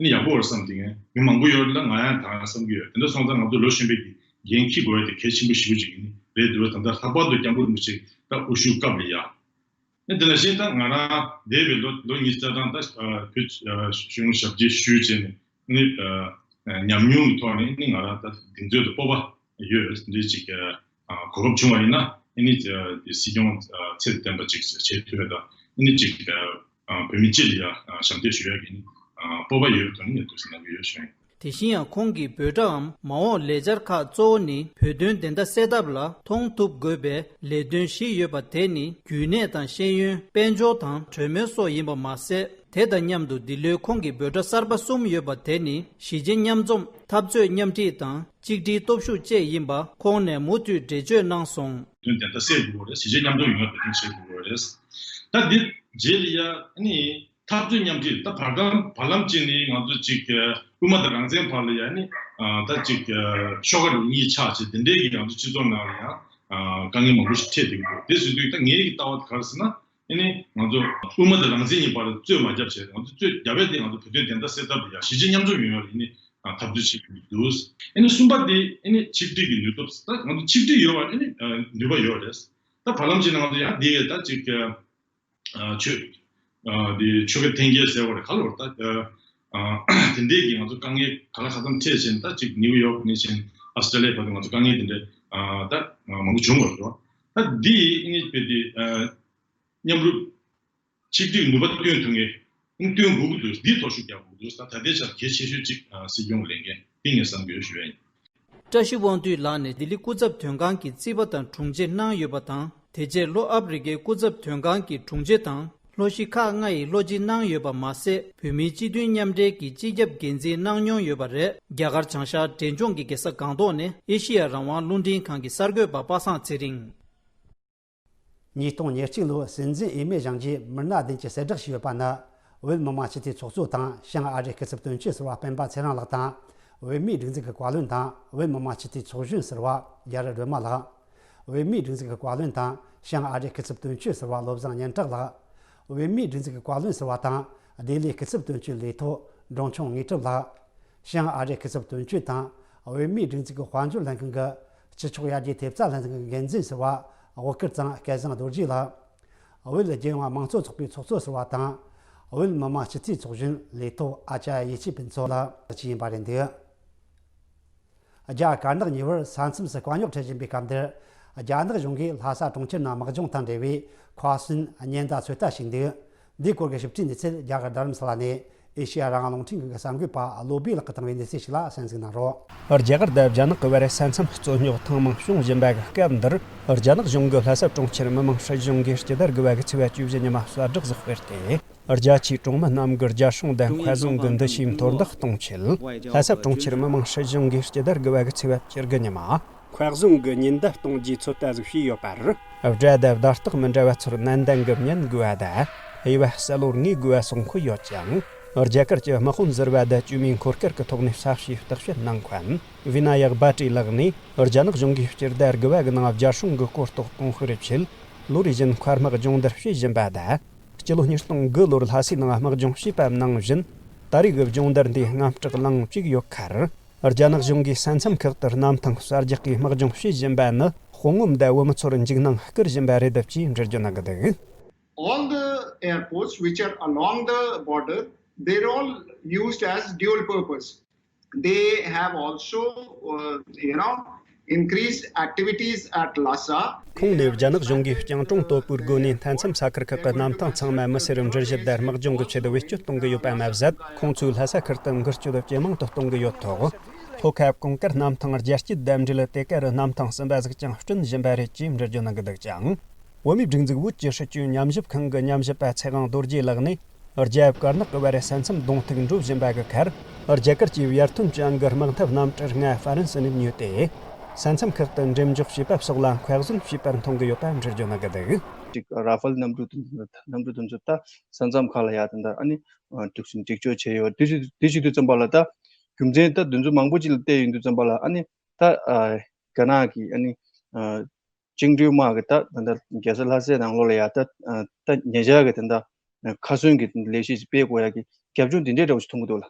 ནི་ཡག་པོ་རེད་བསམ་གྱི་ཡོད། མི་མང་པོ་ཡོད་ལ་ང་ཡང་ད་ཡང་བསམ་གྱི་ཡོད། དེ་འདྲ་སོང་ཙང་ང་ཚོ་ལོ་གཞོན་པའི་གི་འགན་འཁྱེར་དགོས་ཡ་དེ་གལ་ཆེན་པོ་ཞེ་པོ་ཅིག་ཡིན་རེད་འདུག། ད་ལྟ་ལྷག་པར་དུ་སྐྱབས་མགོན་རིན་པོ་ཆེ་ད་དབུ་བཞུགས་སྐབས་ལ་ཡ། ཨ་དེ་ནང་བཞིན་ད་ང་རང་འདས་པའི་ལོ་ལོ་ཉི་ཤུ་རྩ་གྲངས་ད་བོད་གཞུང་ཞབས་ཕྱི་ཞུས་བྱས་ནས་ནི་ཉམས་མྱོང་གི་ཐོག་ནས་ནི་ང་རང་ད་གདེང་ཚོད་དང་སྤོབས་པ་ཡོད། འདི་ཅིག་གོ་སྐབས་བྱུང་བ་ཡིན་ན་ནི་སྲིད་སྐྱོང་ཚད་ལྡན་པ་ཅིག་བྱེད་ཐུབ་ཡ་དང་ནི་ཅིག་བོད་མི་སྤྱི་ལ་ཡ་ཞབས་འདེགས་ཞུ་ཡ་གི་ནི་སྤོབས་པ་ཡོད་དོ་ནི་ཡོད་འདུག་ཟེར་གནང་གི་ཡོད་ཞུ་ཡ་ཡིན། དེ་བཞིན་ཡང་ཁོང་གིས་འབོད་སྒྲའམ་མ་འོངས་ལས་འཆར་ཁག་གཙོ་བོ་ནི་བོད་དོན་བདེན་མཐའ་གསལ་ཐབས་ལ་མཐོང་ཐུབ་དགོས་པའི་ལས་དོན་བཞི་ཡོད་པ་དེ་ནི་རྒྱུན་གནས་དང་ཤེས་ཡོན། དཔལ་འབྱོར་དང་གྲོས་མོལ་སོགས་ཡིན་པ་མ་ཟད། དེ་དང་མཉམ་དུ་འདི་ལོའི་ཁོང་གི་འབོད་སྒྲ་གསར་པ་གསུམ་ཡོད་པ་དེ་ནི་གཞིས་བྱེས་མཉམ་འཛོམས། འཐབ་རྩོད་མཉམ་འཁྲིད་དང་གཅིག་སྒྲིལ་སྟོབས་ཤུགས་བཅས་ཡིན་པ་ཁོང་ནས་མུ་མཐུད་འགྲེལ་བརྗོད་གནང་སོང་། དོན་དེ་ལྟ་གསལ་དགོས་རེད། གཞིས་བྱེས་མཉམ་འཛོམས་ཡོང་བ་དེ་དོན་བྱེད་དགོས་རེད། ད་འདི་རྗེས་ལ་ཡ་ནི། འཐབ་རྩོད་མཉམ་འཁྲིད་ད་བར་སྐབས་བར་ལམ་གཅིག་ནི་ང་ཚོ་གཅིག་དབུ་མ་དང་རང་བཙན་བར་ལ་ཡ་ནི་ད་གཅིག་ཤོག་ཁ་རུ་གཉིས་ཆགས་བྱས་དེ་འདྲའི་གི་ང་ཚོ་སྤྱི་ཚོགས་ནང་ལ་ཡང་དཀའ་ངལ་མང་པོ་ཞིག་འཕྲད་བསྡད་ཀྱི་འདུག། དེ་བཟོ་དུས་ད་ངའི་གི་ལྟ་བ་ག་རེ་ཟེར་ན་ཨ་ནི་ང་ཚོ་དབུ་མ་དང་རང་བཙན་གཉིས་བར་ལ་རྩོད་མ་རྒྱབ་བྱས་ང་ཚོ་རྩོད་རྒྱབ་པས་དེ་ང་ཚོ་བོད་དོན་བདེན་མཐའ་གསལ་ཐབས་ལ་ཡ་གཞིས་བྱེས་མཉམ་འཛོམས་ཡོང་ཡ་ལ་ཨ་ནི་འཐབ་རྩོད་བྱེད་ཀྱི་འདུག། ཨ་ནི་གསུམ་པ་དེ་ཨ་ནི་ཆིག་སྒྲིལ་གྱི་ནུས་སྟོབས་ད་ང་ཚོ་ཆིག་སྒྲིལ་ཡོད་པ་ཨ་ནི་ནུས་པ་ཡོད་རེད། ད་བར་ལམ་གཅིག་ནང་ང་ཚོ་ཡང་དེ་ད་གཅིག་ཆོས། དེ་ཆོས་ཁ་འཐེན་འཁྱེར་ཟེར་བ་རེད་ག་ལོར་ད། དེ་འདྲའི་གི་ང་ཚོ་དཀའ་ངལ་ག་ལ་ག་ཙམ་འཕྲད་ཕྱིན་ད་ཅིག་ནིའུ་ཡོག་ནས་ཕྱིན་ཨ་སི་ཏྲེ་ལི་ཡའི་བར་དུ་ང་ཚོ་དཀའ་ངལ་དེ་འདྲ་ད་མང་པོ་བྱུང་བ་རེད། ད་འདི་ནི་དཔེ་དེ་མཉམ་རུབ་ཆིག་སྒྲིལ་ནུས་པ་སྟོན་ཐུབ་མཁན་སྟོན་དགོས་ཀྱི་འདུག། འདིའི་ཐོག་ཤུགས་རྒྱག་དགོས་ཀྱི་འདུག། ད་ད་ལྟའི་ཆར་གལ་ཆེ་ཤོས་གཅིག་སྲིད་སྐྱོང་ལས་འགན་འདི་ངས་བསམ་དགོས་ཞུ་ཡ་ཡིན། བཀྲ་ཤིས་དབང་འདུས་ལགས་ནས་ལྡི་ལི་སྐུ་ཚབ་དོན་ཁང་གི་རྩིས་པ་དང་དྲུང་ཆེ་གནང་ཡོད་པ་དང་། དེ་རྗེས་ལྷོ་ཨ་ཕི་རི་ཀའི་སྐུ་ཚབ་དོན་ཁང་གི་དྲུང་ཆེ་དང་ལྷོ་གཞིས་ཁག་ལྔ་ཡི་ལྷོ་སྤྱི་གནང་ཡོད་པ་མ་ཟད། བོད་མིའི་སྤྱི་མཐུན་མཉམ་འབྲེལ་གྱི་སྤྱི་ཁྱབ་འགན་འཛིན་གནང་མྱོང་ཡོད་པ་རེད། རྒྱ་གར་བྱང་ཤར་འབྲས་ལྗོངས་ཀྱི་རྒྱལ་ས་སྒང་ཏོག་ནས་ཨེ་ཤེ་ཡ་རང་དབང་རླུང་འཕྲིན་ཁང་གི་གསར་འགོད་པ་པ་སངས་ཚེ་རིང་། ཉིས་སྟོང་ཉེར་གཅིག་ལོའི་སྲིད་འཛིན་འོས་མི་བཞེངས་རྗེས་མི་སྣ་བདུན་གྱི་གསལ་བསྒྲགས་ཞུས་ཡོད་པ་ནི། བོད་མི་མང་སྤྱི་འཐུས་ཚོགས་གཙོ་དང་བྱང་ཨ་རིའི་སྐུ་ཚབ་དོན་གཅོད་ཟུར་པ་སྤེན་པ་ཚེ་རིང་ལགས་དང་། བོད་མིའི་སྒྲིག་འཛུགས་ཀྱི་བཀའ་བློན་དང་བོད་མི་མང་སྤྱི་འཐུས་ཚོགས་གཞོན་ཟུར་པ་རྒྱ་རི་སྒྲོལ་མ་ལགས། བོད་མིའི་སྒྲིག་འཛུགས་ཀྱི་བཀའ་བློན་དང་བྱང་ཨ་རིའི་སྐུ་ཚབ་དོན་གཅོད་ཟུར་པ་བློ་བཟང་སྙན་གྲགས་ལགས། བོད་མིའི་སྒྲིག་འཛུགས་ཀྱི་བཀའ་བློན་ཟུར་པ་དང་ལྡི་ལིའི་སྐུ་ཚབ་དོན་གཅོད་ལས་ཐོག་འབྲོང་ཆུང་དངོས་གྲུབ་ལགས། བྱང་ཨ་རིའི་སྐུ་ཚབ་དོན་གཅོད་དང་བོད་མིའི་སྒྲིག་འཛུགས་ཀྱི་དཔལ་འབྱོར་ལྷན་ཁང་གི་སྤྱི་ཆོག་ཡར་རྒྱས་ཐེབས་རྩ་ལྷན་ཁང་གི་འགན་འཛིན་ཟུར་པ་དབུ་དཀར་ཚང་སྐལ་བཟང་རྡོ་རྗེ་ལགས། བོད་རྒྱལ་ཡོངས་དམངས་གཙོ་ཚོགས་པའི་ཚོགས་གཙོ་ཟུར་པ་དང་། བོད་མི་མང་སྤྱི་འཐུས་ཚོགས་གཞོན་ལས་ཐོག་ཨ་ཅཱ་ཡེ་ཤེས་ཕུན་ཚོགས་ལགས་བཅས་ཡིན་པ་རེད་འདུག། རྒྱ་དཀར་ནག་གཉིས་བར་ས་མཚམས་སུ་དཀའ་རྙོག་འཕྲད་བཞིན་པའི་སྐབས་འདིར། རྒྱ་ནག་གཞུང་གིས་ལྷ་ས་གྲོང་ཁྱེར་ནང་དམག་སྦྱོང་དང་འབྲེལ་བའི་ཁ་སང་ཉེན་བརྡ་ཚོད་ལྟ་ཞུས་འདུག། འདིའི་སྐོར་གྱི་ཞིབ་ཕྲའི་གནས་ཚུལ་རྒྱ་གར་རྡ་རམ་ས་ལ་ནས་ཨེ་ཤེ་ཡ་རང་དབང་རླུང་འཕྲིན་ཁང་གི་གསར་འགོད་པ་བློ་བྷེ་ལགས་ཀྱིས་བཏང་བའི་གནས་ཚུལ་ཞིག་ལ་གསན་གཟིགས་གནང་རོགས། རྒྱ་གར་དང་རྒྱ་ནག་གི་བར་ས་མཚམས་རྩོད་རྙོག་ཐེངས་མང་བྱུང་བཞིན་པ་གི་སྐབས་འདིར། རྒྱ་ནག་གཞུང་གིས་ལྷ་ས་གྲོང་ཁྱེར་མི་དམངས་སྲིད་གཞུང་གི་སྤྱི་ཟླ་དགུ་པ་གི་ཚེས་པ་བཅུ་བཞི་ཉི་མ་གསལ་བསྒྲགས་ཤིག་སྤེལ་ཏེ། རྒྱ་ཆེའི་གྲོང་མི་རྣམས་ཀྱིས་རྒྱ་སྲུང་དང་མཁའ་ཟོན་གྱི་འདུ་ཤེས་མཐོར་འདེགས་གཏོང་ཆེད། ལྷ་ས་གྲོང་ཁྱེར་མི་དམངས་སྲིད་གཞུང་གིས་སྤྱི་ཟླ་དགུ་པ་གི་ཚེས་པ་བཅུ་དགུ་ཉི་མ། མཁའ་ཟོན་གྱི་ཉེན་བརྡ་གཏོང་རྒྱུའི་ཚོད་ལྟ་ཟིག་བྱས་ཡོད་པར། སྒྲ་དང་བརྡ་རྟགས་མི་འདྲ་བ་ཚོར་ནན་ཏན་གྱིས་ཉན་དགོས་པ་དང་། དབྱེ་བ་གསལ་བོར་ངེས་དགོས་པ་སོགས་འཁོད་ཡོད་ཅིང་། རྒྱ་གར་གྱི་དམག་དཔོན་ཟུར་པ་དང་བཅོས་མའི་འཁོར་སྐར་གྱི་ཐོག་ནས་གསལ་བཤད་བརྟག་དཔྱད་གནང་མཁན། བི་ན་ཡག་བྷ་ཀྲི་ལགས་ནས། རྒྱ་ནག་གཞུང་གིས་སྤྱི་ཟླ་དགུ་པ་གི་ནང་རྒྱ་སྲུང་གི་གོ་རྟོགས་གོང་སྤེལ་ཆེད། ལོ་རེ་བཞིན་མཁར་དམག་སྦྱོང་བརྡར་བྱེད་བཞིན་པ་དང་། སྤྱི་ལོ་ཉིས་སྟོང་དགུ་ལོར་ལྷ་སའི་ནང་དམག་སྦྱོང་བྱས་པ་ནང་བཞིན། ད་རེས་ཀྱི་སྦྱོང་བརྡར་འདིའི་དངངས་སྐྲག་ལངས་བཅུག་ཡོད་ཁར། རྒྱ་ནག་གཞུང་གིས་ས་མཚམས་ཁག་ཏུ་གནམ་ཐང་གསར་རྒྱག་གིས་དམག་སྦྱོང་བྱེད་བཞིན་པ་ནི། དཔུང་ངོམ་དང་བོད་མི་ཚོར་འཇིགས་སྣང་སྐུལ་བཞིན་པ་རེད་ཅེས་འགྲེལ་བརྗོད་གནང་གི་འདུག། All the airports which are along the border, they're all used as dual purpose. They have also, uh, you know, increased activities at Lhasa. ཁོང་ནས་རྒྱ་ནག་གཞུང་གིས་རྒྱང་གྲོང་དོད་པོའི་སྒོ་ནས་མཐའ་མཚམས་ས་ཁུལ་ཁག་གི་གནམ་ཐང་ཚང་མ་མི་སེར་འགྲུལ་བཞུད་དང་དམག་སྦྱོང་གི་ཆེད་དུ་བེད་སྤྱོད་གཏོང་གི་ཡོད་པ་མ་ཟད། ཁོང་ཚོས་ལྷ་ས་ཁུལ་དུ་འགུལ་སྐྱོད་ཇེ་མང་དུ་གཏོང་གི་ཡོད་ཐོག། ལྷོ་ཁ་གུང་དཀར་གནམ་ཐང་རྒྱ་སྐྱེད་དང་འབྲེལ་དེ་གར་གནམ་ཐང་གསུམ་པ་ཟིག་ཀྱང་བསྐྲུན་བཞིན་པ་རེད་ཅེས་འགྲེལ་བརྗོད་གནང་གི་འདུག་ཅིང་། བོད་མིའི་སྒྲིག་འཛུགས་བོད་ཀྱི་སྲིད་བྱུས་ཉམས་ཞིབ་ཁང་གི་ཉམས་ཞིབ་པ་ཚེ་དབང་རྡོ་རྗེ་ལགས་ནས། རྒྱ་དཀར་ནག་གི་བར་ས་མཚམས་གདོང་ཐུག་འགྲོ་བཞིན་པ་གི་ཁར། རྒྱ་གར་གྱི་ཡར་ཐོན་ཅན་གྱི་དམག་འཐབ་གནམ་གྲུ་ལྔ་ཧྥ་རན་སི་ནས་ཉོས་ཏེ། ས་མཚམས་ཁག་ཏུ་འགྲེམས་འཇོག་བྱས་པ་སོགས་ལ་མཁར་ཟོན་བྱས་པར་མཐོང་གི་ཡོད་པ་འགྲེལ་བརྗོད་གནང་གི་འདུག། ཅིག་ར་ཧྥལ་གནམ་གྲུ་དེ་གནམ་གྲུ་དེ་ཚོ་ད་ས་མཚམས་ཁག་ལ་ཡར་དེ་འདྲ་ཨ་ནི་སྒྲིག་སྒྲིག་སྦྱོར་བྱས་ཡོད། དེ་བྱེད་དེ་བྱེད་དུས་ཙམ་པ་ལ་ད་རྒྱུ་མཚན་ད་དེ་ཚོ་མང་པོ་ཅིག་ལ་བལྟས་ཡོང་དུས་ཙམ་པ་ལ་ཨ་ནི་ད་རྒྱ་ནག་གི་ཨ་ནི། བཅིངས་འགྲོལ་དམག་གི་ད་ད་ལྟ་རྒྱལ་ས་ལྷ་སའི་ནང་ལོགས་ལ་ཡ་ད་ད་ཉེ་ཆར་གི་ད་ལྟ་མཁའ་ཟོན་གྱི་ལས་གཞི་སྤེལ་དགོས་ཡ་གི་རྒྱབ་ལྗོངས་འདི་འདྲའི་འདྲ་བོ་ཞིག་མཐོང་གི་འདུག་ལ།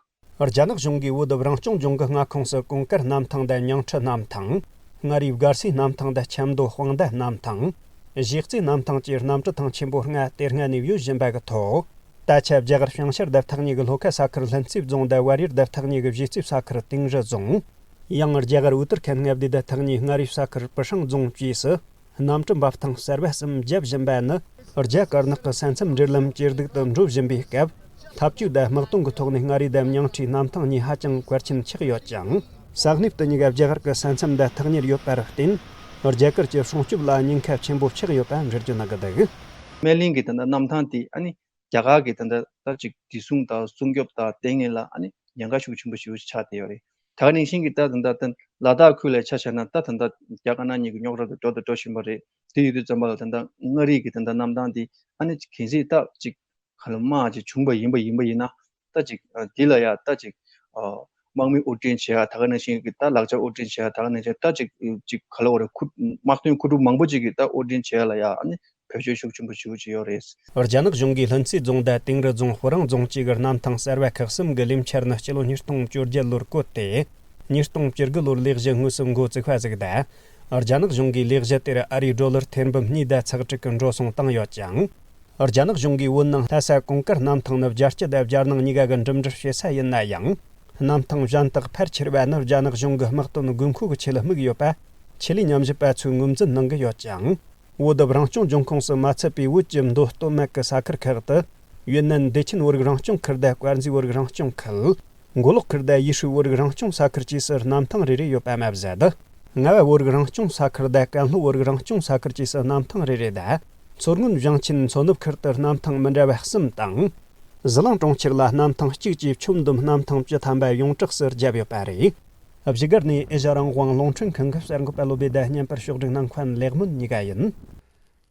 རྒྱ་ནག་གཞུང་གིས་བོད་རང་སྐྱོང་ལྗོངས་ཀྱི་མངའ་ཁོངས་སུ་གུང་དཀར་གནམ་ཐང་དང་མྱང་ཁྲི་གནམ་ཐང་། མངའ་རིས་སྒར་སའི་གནམ་ཐང་དང་ཆབ་མདོ་དཔང་མདའ་གནམ་ཐང་། གཞིས་རྩེ་གནམ་ཐང་བཅས་གནམ་གྲུ་ཐང་ཆེན་པོ་ལྔ་དེ་སྔ་ནས་ཡོད་བཞིན་པ་གི་ཐོག། ད་ཆ་རྒྱ་གར་བྱང་ཤར་དང་ཐག་ཉེ་གི་ལྷོ་ཁ་ས་ཁུལ་ལྷུན་རྩེ་རྫོང་དང་བལ་ཡུལ་དང་ཐག་ཉེ་གི་གཞིས་རྩེ་ས་ཁུལ་ཏིང་རི་རྫོང་། ཡང་རྒྱ་གར་ཨུ་ཏར་ཁན་མངའ་སྡེ་དང་ཐག་ཉེ་མངའ་རིས་ས་ཁུལ་པི་ཧྲང་རྫོང་བཅས་སུ་གནམ་གྲུ་འབབ་ཐང་གསར་པ་གསུམ་བརྒྱབ་བཞིན་པ་ནི། རྒྱ་དཀར་ནག་གི་ས་མཚམས་འབྲེལ་ལམ་ཇེ་སྡུག་ཏུ་འགྲོ་བཞིན་པའི་སྐབས། འཐབ་ཇུས་དང་དམག་དོན་གྱི་ཐོག་ནས་མངའ་རིས་དང་མྱང་ཁྲིའི་གནམ་ཐང་གཉིས་ཧ་ཅང་གལ་ཆེན་ཆགས་ཡོད་ཅིང་། ས་གནས་དེ་གཉིས་ཀ་རྒྱ་གར་གྱི་ས་མཚམས་དང་ཐག་ཉེར་ཡོད་པར་བརྟེན། རྒྱ་གར་གྱི་སྲུང་སྐྱོབ་ལ་ཉེན་ཁ་ཆེན་པོ་ཆགས་ཡོད་པ་འགྲེལ་བརྗོད་གནང་གི་འདུག། སྨན་གླིང་གི་ད་ལྟ་གནམ་ཐང་དེ་ཨ་ནི་རྒྱ་གར་གྱི་ད་ལྟ་ད་ཅིག་བདེ་སྲུང་དང་སྲུང་སྐྱོབ་དང་ལྟས་ངན་ལ་ཨ་ནི་ཉེན་ཁ་ཤུགས་ཆེན་པོ་ཞེ་པོ་ཅིག་ཆགས་བསྡད་ཡོད་རེད། ད་ག་ནང་བཞིན་གྱི་ད་ད་ལྟ་ད་ལ་དྭགས་ཁུལ་ལ་ཆ་བཞག་ན་ད་ད་ལྟ་རྒྱ་དཀར་ནག་གཉིས་ཀྱི་རྙོག་དྲ་དེ་འགྲོ་དང་འགྲོ་བཞིན་པ་རེད། དེ་ཡོད་དུས་ཙམ་པ་ལ་ད་ལྟ་མངའ་རིས་ཀྱི་ད་ལྟ་གནམ་ཐང་དེ་ཨ་ནི་གལ་སྲིད་ད་ཅིག་ག་ལ་དམག་ཅིག་བྱུང་པ་ཡིན་པ་ཡིན་པ་ཡིན་ན། ད་ཅིག་ཨ་འདི་ལ་ཡ་ད་ཅིག་ཨ་དམག་མི་དབོར་འདྲེན་བྱེད་ཡ་ད་ག་ནང་བཞིན་གྱི་ད་ལག་ཆ་དབོར་འདྲེན་བྱེད་ཡ་ད་ག་ནང་བཞིན་ད་ཅིག་ཅིག་ག་ལ་བ་རེད། ཁུ་དམག་དོན་མཁོ་སྒྲུབ་མང་པོ་ཅིག་གི་ད་དབོར་འདྲེན་བྱེད་ཡ་ལ་ཡ་ཨ་ནི་བེད་སྤྱོད་ཤུགས་ཆེན་པོ་བྱེད་ཀྱི་ཡོད་རེད། རྒྱ་ནག་གཞུང་གིས་ལྷུན་རྩེ་རྫོང་དང་ཏིང་རི་རྫོང་སྤུ་ཧྲེང་རྫོང་བཅས་ཀྱི་གནམ་ཐང་གསར་བ་ཁག་གསུམ་གྱི་ལས་འཆར་ནི་སྤྱི་ལོ་ཉིས་སྟོང་བཅོ་བརྒྱད་ལོར་བཀོད་དེ། ཉིས་སྟོང་བཅུ་དགུ་ལོར་ལས་གཞི་དངོས་སུ་འགོ་བཙུགས་པ་ཟིག་དང་། རྒྱ་ནག་གཞུང་གིས་ལས་གཞི་དེར་ཨ་རིའི་ཌོ་ལར་ཐེར་འབུམ་གཉིས་དང་ཚེག་དྲུག་གི་འགྲོ་སོང་བཏང་ཡོད་ཅིང་། རྒྱ་ནག་གཞུང་གིས་བོད་ནང་ལྷ་ས་གུང་དཀར་གནམ་ཐང་ནི་རྒྱལ་སྤྱི་དང་རྒྱལ་ནང་གཉིས་ཀ་གི་འགྲིམ་འགྲུལ་བྱེད་ས་ཡིན་ན་ཡང་། གནམ་ཐང་གཞན་དག་ཕལ་ཆེ་བ་ནི་རྒྱ་ནག་གཞུང་གི་དམག་དོན་དགོས་མཁོ་གི་ཆེད་དམིགས་ཡོད་པ། ཆེད་ལས་ཉམས་ཞིབ་པ་ཚོས་ངོས་འཛིན་གནང་གི་ཡོད་ཅིང་། བོད་རང་སྐྱོང་ལྗོངས་ཁོངས་སུ་མ་ཚུད་པའི་བོད་ཀྱི་མདོ་སྟོད་སྨད་ཀྱི་ས་ཁུལ་ཁག་ཏུ། ཡུན་ནན་བདེ་ཆེན་བོད་རིགས་རང་སྐྱོང་ཁུལ་དང་དཀར་མཛེས་བོད་རིགས་རང་སྐྱོང་ཁུལ། མགོ་ལོག་ཁུལ་དང་ཡུས་ཧྲུའུ་བོད་རིགས་རང་སྐྱོང་ས་ཁུལ་བཅས་སུ་གནམ་ཐང་རེ་རེ་ཡོད་པ་མ་ཟད། རྔ་བ་བོད་རིགས་རང་སྐྱོང་ས་ཁུལ་དང་ཀན་ལྷོ་བོད་རིགས་རང་སྐྱོང་ས་ཁུལ་བཅས་སུ་གནམ་ཐང་རེ་རེ་དང་། མཚོ་སྔོན་ཞིང་ཆེན་མཚོ་ནུབ་ཁུལ་དུ་གནམ་ཐང་མི་འདྲ་བ་གསུམ་དང་། ཟི་ལིང་གྲོང་ཁྱེར་ལ་གནམ་ཐང་གཅིག་བཅས་ཁྱོན་བསྡོམས་གནམ་ཐང་བཅུ་ཐམ་པ་ཡོངས་གྲགས་སུ་བརྒྱབ་ཡོད་པ་རེད། བཞུགས་སྒར་ནས་ཨེ་ཤ་རང་དབང་རླུང་འཕྲིན་ཁང་གི་གསར་འགོད་པ་བློ་བདེ་དང་བརྙན་པར་ཕྱོགས་སྒྲིག་གནང་མཁན་ལེགས་སྨོན་གཉིས་ཀ་ཡིན།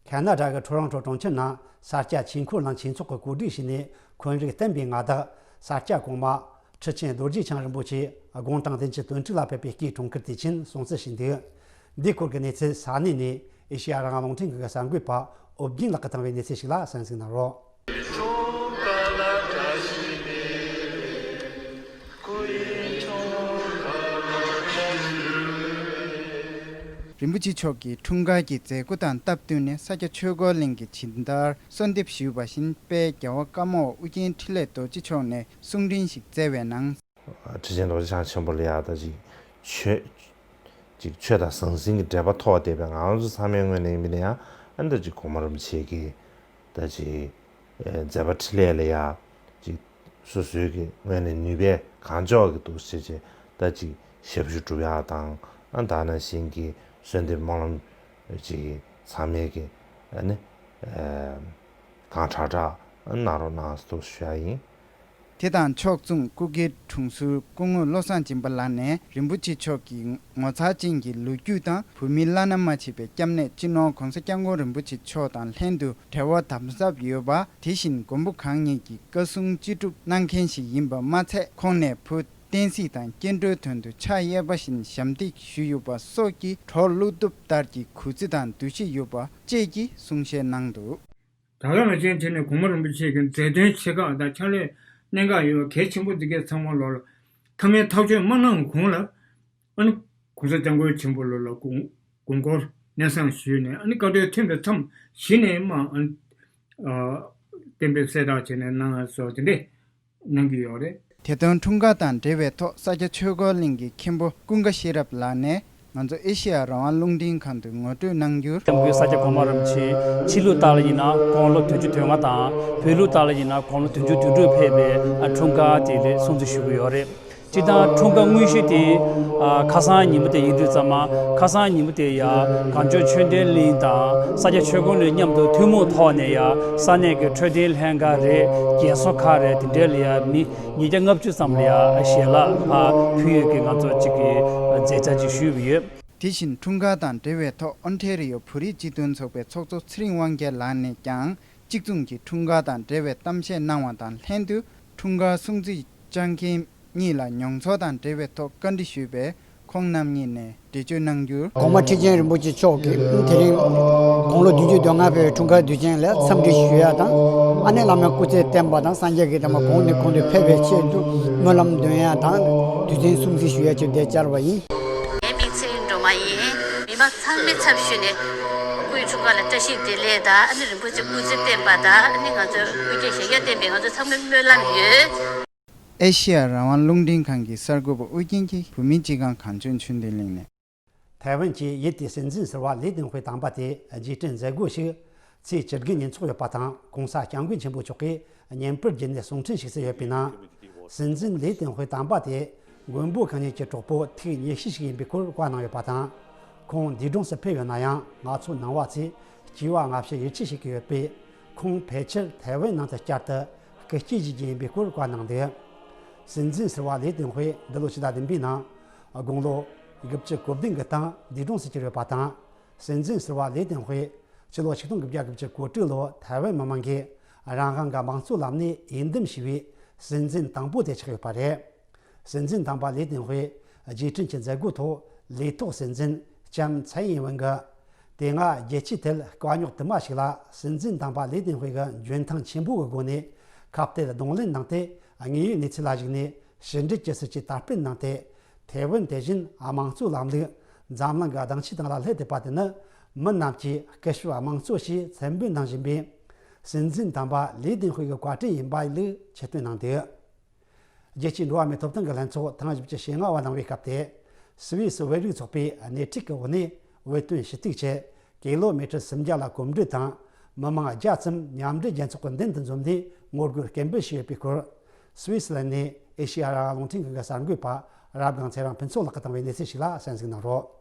ཁ་ན་ཌ་གི་ཊོ་རོན་ཊོ་གྲོང་ཁྱེར་ནང་ས་སྐྱ་ཆོས་འཁོར་གླིང་ཆོས་ཚོགས་ཀྱིས་གོ་སྒྲིག་བྱས་ནས་འཁོན་རིགས་བསྟན་པའི་མངའ་བདག་ས་སྐྱ་གོང་མ་ཁྲི་ཆེན་རྡོ་རྗེ་འཆང་རིན་པོ་ཆེ་དགུང་གྲངས་བདུན་ཅུ་དོན་དྲུག་ལ་ཕེབས་པའི་སྐུའི་འཁྲུངས་སྐར་དུས་ཆེན་སྲུང་བརྩི་ཞུས་འདུག། འདིའི་སྐོར་གྱི་གནས་ཚུལ་ས་གནས་ནས་ཨེ་ཤེ་ཡ་རང་དབང་རླུང་འཕྲིན་ཁང་གི་གསར་འགོད་པ་ཨོ་རྒྱན་ལགས་ཀྱིས་བཏང་བའི་གནས་ཚུལ་ཞིག་ལ་གསན་གཟིགས་གནང་རོགས། རིན་པོ་ཆེ་མཆོག་གི་འཁྲུངས་སྐར་གྱི་མཛད་སྒོ་དང་སྟབས་བསྟུན་ནས་ས་སྐྱ་ཆོས་འཁོར་གླིང་གི་བྱིན་བདག་གསོལ་འདེབས་ཞུས་པ་བཞིན་དཔལ་རྒྱལ་བ་ཀརྨ་པ་ཨོ་རྒྱན་འཕྲིན་ལས་རྡོ་རྗེ་མཆོག་ནས་གསུང་འཕྲིན་ཞིག་སྩལ་བའི་ནང་། ཁྲི་ཆེན་རྡོ་རྗེ་འཆང་ཆེན་པོ་ལ་ཡ་ད་ཅིག་ཆོས་ ཅིག་ཆོས་དང་ཟང་ཟིང་གི་འབྲེལ་བ་ཐོགས་བསྡད་པའི་ང་རང་ཚོ་ཚང་མའི་ངོས་ནས་ཡིན་པ་ན་ཡང་ཨ་ནི་ད་ཅིག་གོང་མ་རིན་པོ་ཆེ་གི་ད་ཅིག་མཛད་པ་འཕྲིན་ལས་ལ་ཡ་ཅིག་སོ་སོའི་གི་ངོས་ནས་ནུས་པས་གང་ལྕོགས་ཀྱི་འདུག་ཟེར་བྱས་ད་ཅིག་ཞབས་ཞུ་སྒྲུབ་ཡག་དང་ཨ་ད་ནང་བཞིན་གྱི་གསོལ་འདེབས་སྨོན་ལམ་ཅིག་ཚང་མས་ཀྱི་ཨ་ནི་གང་དྲག་དྲག་གནང་རོགས་གནང་ཟེར་ཞུ་ཡག་ཡིན། དེ་དང་ཕྱོགས་མཚུངས་སྐུ་སྒེར་དྲུང་ཟུར་སྐུ་ངོ་བློ་བཟང་སྦྱིན་པ་ལགས་ནས་རིན་པོ་ཆེ་མཆོག་གི་ངོ་མཚར་ཅན་གྱི་ལོ་རྒྱུས་དང་བོད་མིའི་བླ་ན་མ་མཆིས་པའི་སྐྱབས་གནས་སྤྱི་ནོར་༧གོང་ས་༧སྐྱབས་མགོན་རིན་པོ་ཆེ་མཆོག་དང་ལྷན་དུ་འབྲེལ་བ་དམ་ཟབ་ཡོད་པ། དེ་བཞིན་མགོན་པོ་གང་ཉིད་ཀྱི་བཀའ་གསུང་ཅི་སྒྲུབ་གནང་མཁན་ཞིག་ཡིན་པ་མ་ཚད། ཁོང་ནས་བོད་བསྟན་སྲིད་དང་སྐྱེ་འགྲོའི་དོན་དུ་ཕྱག་གཡས་པ་བཞིན་ཞབས་འདེགས་ཞུས་ཡོད་པ་སོགས་ཀྱི་གྲོགས་བློ་སྟོབས་ལྟར་གྱི་གུས་བརྩི་དང་འདུ་ཤེས་ཡོད་པ་བཅས་ཀྱི་གསུང་བཤད་གནང་འདུག། ད་ག་ནང་བཞིན་བྱས་ནས་གོང་མ་རིན་པོ་ཆེ་གི་མཛད་དོན་ཆེ་ཁག་དང་ཕྱག་ལས་གནད་འགག་ཡོད་པ་གལ་ཆེན་པོ་འདི་གའི་ཚང་མ་ལོག་ལ་མཐའ་མའི་ཐག་གཅོད་མ་གནང་གོང་ལ་ཨ་ནི་༧གོང་ས་༧སྐྱབས་མགོན་ཆེན་པོ་ལོག་ལ་དགོངས་དགོངས་སྐོར་གནས་སྟངས་ཞུས་ནས་ཨ་ནི་བཀའ་འཁྲོལ་ཐོན་པའི་མཚམས་གཞི་ནས་མ་ཨ་ནི་གཏན་འབེབས་གསལ་བསྒྲགས་བྱས་ནས་གནང་བ་སོགས་དེ་འདྲས་གནང་གི་ཡོད་རེད། དེ་དོན་འཁྲུངས་སྐར་དང་འབྲེལ་བའི་ཐོག་ས་སྐྱ་ཆོས་འཁོར་གླིང་གི་མཁན་པོ་ཀུན་དགའ་ཤེས་རབ་ལགས་ནས་ང་ཚོ་ཨེ་ཤེ་ཡ་རང་དབང་རླུང་འཕྲིན་ཁང་དུ་ངོ་སྤྲོད་གནང་རྒྱུར། སྐྱབས་མགོན་ས་སྐྱ་གོང་མ་རིན་པོ་ཆེ་ཕྱི་ལུགས་ལྟར་ལ་ཡིན་ན་དགུང་ལོ་བདུན་ཅུ་དོན་ལྔ་དང་བོད་ལུགས་ལྟར་ལ་ཡིན་ན་དགུང་ལོ་བདུན་ཅུ་དོན་དྲུག་ཕེབས་པའི་ཨ་འཁྲུངས་སྐར་དེ་ལ་སྲུང་བརྩི་ཞུ་གི་ཡོད་རེད། སྤྱིར་བཏང་འཁྲུངས་སྐར་དངོས་གཞི་དེ་ཨ་ཁ་སང་ཉིན་མོ་དེ་ཡིན་དུས་ཙམ་མ་ཁ་སང་ཉིན་མོ་དེ་ཡ་གངས་ལྗོངས་ཆོས་ལྡན་གླིང་དང་ས་སྐྱ་ཆོས་འཁོར་གླིང་མཉམ་དུ་ཐུན་མོང་ཐོག་ནས་ཡ་ས་གནས་ཀྱི་འཕྲོད་བསྟེན་ལྷན་ཁང་རེད། རྒན་གསོ་ཁང་རེད། དེ་འདྲའི་ལ་ཡ་མི་ཉིས་བརྒྱ་ལྔ་བཅུ་ཙམ་ལ་ཡ་ཞལ་ལག་ཕར་ཕུལ་ཡོད་ཀྱི་ང་ཚོ་གཅིག་གི་མཛད་འཆར་ཅིག་ཞུས་པ་ཡོད། དེ་བཞིན་འཁྲུངས་སྐར་དང་འབྲེལ་བའི་ཐོག་ཨོན་ཐེ་རི་ཡོ་བོད་རིགས་སྤྱི་མཐུན་ཚོགས་པའི་ཚོགས་གཙོ་ཚེ་རིང་དབང་རྒྱལ་ལགས་ནས་ཀྱང་གཅིག་མཚུངས་ཀྱི་འཁྲུངས་སྐར་དང་འབྲེལ་བའི་གཏམ་བཤད་གནང་བ་དང་ལྷན་དུ་འཁྲུངས་སྐར་སྲུང་བརྩི་བཅར་མཁན་གཉིས་ལ་མྱོང་ཚོར་དང་འབྲེལ་བའི་ཐོག་བཀའ་འདྲི་ཞུས་པས་ཁོང་རྣམ་གཉིས་ནས་འགྲེལ་བརྗོད་གནང་རྒྱུར། གོང་མ་ཁྲི་ཆེན་རིན་པོ་ཆེ་མཆོག་གིས་དེ་རིང་དགུང་ལོ་བདུན་ཅུ་དོན་ལྔ་པའི་འཁྲུངས་སྐར་དུས་ཆེན་ལ་འཚམས་འདྲི་ཞུ་ཡ་དང་། ཨ་ནེ་བླ་མའི་སྐུ་ཚེ་བརྟན་པ་དང་སངས་རྒྱས་ཀྱི་བསྟན་པ་གོང་ནས་གོང་དུ་འཕེལ་བའི་ཆེད་དུ་སྨོན་ལམ་འདོན་ཡ་དང་དུས་ཆེན་སྲུང་བརྩི་ཞུ་ཡ་ཆེད་དུ་བཅར་བ་ཡིན། ངའི་མིང་ཚེ་རིང་སྒྲོལ་མ་ཡིན། མི་མང་ཚང་མའི་ཚབ་ཞུས་ནས་སྐུའི་འཁྲུངས་སྐར་ལ་བཀྲ་ཤིས་བདེ་ལེགས་དང་ཨ་ནེ་རིན་པོ་ཆེ་སྐུ་ཚེ་བརྟན་པ་དང་ཨ་ནེ་ང་ཚོའི་ཨོ་རྒྱན་ཞལ་རྒྱ་བསྟན་པའི་ང་ཚོ་ཚང་མའི་སྨོན་ལམ་ཡོད། ཨེ་ཤེ་ཡ་རང་དབང་རླུང་འཕྲིན་ཁང་གི་གསར་འགོད་པ་ཨུ་རྒྱན་གྱིས་བོད་མིའི་སྤྱི་ཁང་གངས་ལྗོངས་ཆོས་ལྡན་གླིང་ནས། ཐའེ་ཝན་གྱི་ཡུལ་དེའི་སྲིད་འཛིན་ཟུར་པ་ལི་ཏེང་ཧུའེ་དམ་པ་དེ་རྗེས་དྲན་མཛད་སྒོ་ཞིག་ཚེས་བཅུ་དགུ་ཉིན་འཚོགས་ཡོད་པ་དང་། གོང་ས་སྐྱབས་མགོན་ཆེན་པོ་མཆོག་གིས་བརྙན་པར་བརྒྱུད་ནས་གསུང་འཕྲིན་ཞིག་བསྩལ་ཡོད་པའི་ནང་། སྲིད་འཛིན་ལི་ཏེང་ཧུའེ་དམ་པ་དེ་མགོན་པོ་གང་ཉིད་ཀྱི་གྲོགས་པོ་ཐུགས་མཉེས་ཤོས་ཤིག་ཡིན་པའི་སྐོར་བཀའ་གནང་ཡོད་པ་དང་། ཁོང་འདས་གྲོངས་སུ་ཕེབས་ཡོད་ན་ཡང་ང་ཚོ་ནང་པ་ཚོས་སྐྱེ་བ་སྔ་ཕྱི་ཡིད་ཆེས་བྱེད་ཀྱི་ཡོད་པས། ཁོང་ཕལ་ཆེར་ཐའེ་ཝན་ནང་དུ་བསྐྱར་དུ་སྐུ་སྐྱེས་བཞེས་རྒྱུ་ཡིན་པའི་སྐོར་བཀའ་གནང་འདུག། སྲིད་འཛིན་ཟུར་པ་ལི་ཏེང་ཧུའེ་འདི་ལོ་ཕྱི་ཟླ་བདུན་པའི་ནང་དགུང་ལོ་དགུ་བཅུ་གོ་བདུན་གྱི་སྟེང་འདས་གྲོངས་སུ་གྱུར་ཡོད་པ་དང་། སྲིད་འཛིན་ཟུར་པ་ལི་ཏེང་ཧུའེ་ཕྱི་ལོ་ཆིག་སྟོང་དགུ་བརྒྱ་དགུ་བཅུ་གོ་དྲུག་ལོ་ཐའེ་ཝན་མི་མང་གིས་རང་དབང་གི་དམངས་གཙོའི་ལམ་ནས་འོས་འདེམས་བྱས་པའི་སྲིད་འཛིན་དང་པོ་དེ་ཆགས་ཡོད་པ་རེད། སྲིད་འཛིན་དམ་པ་ལི་ཏེང་ཧུའེ་རྗེས་དྲན་གྱི་མཛད་སྒོའི་ཐོག་ལས་ཐོག་སྲིད་འཛིན་ལྕམ་ཚའེ་ཡིན་ཝེན་གྱིས། དེ་སྔ་རྒྱལ་སྤྱིའི་ཐད་དཀའ་རྙོག་དུ་མ་ཞིག་ལ་སྲིད་འཛིན་དམ་པ་ལི་ཏེང་ཧུའེ་གྱིས་འཇོན་ཐང་ཆེན་པོ་གི་སྒོ་ནས་ཁ་གཏད་གདོང་ལེན་གནང་སྟེ། དངོས་ཡོད་གནས་ཚུལ་ལ་གཞིགས་ནས་ཕྱི་འབྲེལ་གྱི་སྲིད་ཇུས་དར་སྤེལ་གནང་སྟེ། ཐའེ་ཝན་དེ་བཞིན་དམངས་གཙོའི་ལམ་ལུགས་འཛམ་གླིང་གི་གདེང་ཆའི་སྟེང་ལ་སླེབས་ཐུབ་པ་དེ་ནི་མི་རྣམས་ཀྱིས་སྐུ་ཞབས་དམངས་གཙོ་ཞེས་མཚན་འབོད་གནང་བཞིན་པའི་སྲིད་འཛིན་དམ་པ་ལི་ཏེང་ཧུའེ་གི་བཀའ་དྲིན་ཡིན་པ་ལུགས་ཆེ་བསྟོད་གནང་འདུག། རྒྱལ་སྤྱིའི་འགྲོ་བ་མིའི་ཐོབ་ཐང་གི་ལྷན་ཚོགས་ཐེངས་བཞི་བཅུ་ཞེ་ལྔ་བ་གནང་བའི་སྐབས་དེ། སུད་སི་བོད་རིགས་ཚོགས་པས་སྣེ་ཁྲིད་ཀྱི་འོག་ནས་བོད་དོན་ཞུ་གཏུག་ཆེད་ཀི་ལོ་མི་ཊར་སུམ་བརྒྱ་ལ་གོམ་བགྲོད་དང་། མི་མང་བརྒྱ་ཙམ་མཉམ་འབྲེལ་རྒྱལ་ཚོགས་ཀྱི་མདུན་དུ་འཛོམས་ནས་ངོ་རྒོལ་སྐད་འབོད་བྱས་ཡོད་པའི་སྐོར། སུད་སི་ལན་ནས་ཨེ་ཤེ་ཡ་རང་དབང་རླུང་འཕྲིན་ཁང་གི་གསར་འགོད་པ་རབ་སྒང་ཚེ་རིང་ཕུན་ཚོགས་ལགས་ཀྱིས་བཏང་བའི་གནས་ཚུལ་ཞིག་ལ་གསན་གཟིགས་གནང་རོགས།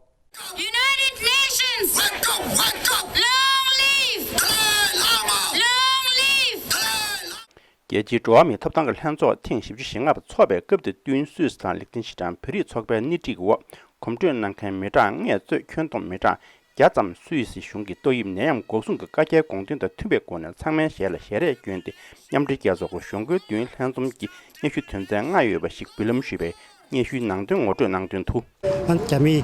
United Nations! Wake up, wake up! Long live! Dalai Lama! Long live! Dalai Lama! རྒྱལ་སྤྱིའི་འགྲོ་བ་མིའི་ཐོབ་ཐང་གི་ལྷན་ཚོགས་ཐེངས་བཞི་བཅུ་ཞེ་ལྔ་པ་འཚོགས་པའི་སྐབས་དེ་བསྟུན། སུད་སི་དང་ལིག་ཏེན་ཤི་ཊན་བོད་རིགས་ཚོགས་པའི་སྣེ་ཁྲིད་ཀྱི་འོག་གོམ་བགྲོད་གནང་མཁན་མི་གྲངས་ལྔ་གཙོས་ཁྱོན་བསྡོམས་མི་གྲངས་བརྒྱ་ཙམ་སུད་སི་གཞུང་གི་ཏོག་དབྱིབས་ནད་ཡམས་འགོག་སྲུང་གི་བཀའ་རྒྱའི་དགོངས་དོན་དང་མཐུན་པའི་སྒོ་ནས་ཚང་མའི་ཞལ་ལ་ཞལ་རས་བསྐྱོན་ཏེ། མཉམ་འབྲེལ་རྒྱལ་ཚོགས་ཀྱི་གཞུང་སྒོའི་མདུན་ལྷན་འཛོམས་ཀྱི་སྙན་ཞུ་དོན་ཚན་ལྔ་ཡོད་པ་ཞིག་འབུལ་ལམ་ཞུས་པའི་སྙན་ཞུའི་ནང་དོན་ངོ་སྤྲོད་གནང་དོན་དུ། ཨ་ནི་རྒྱ་མིའི་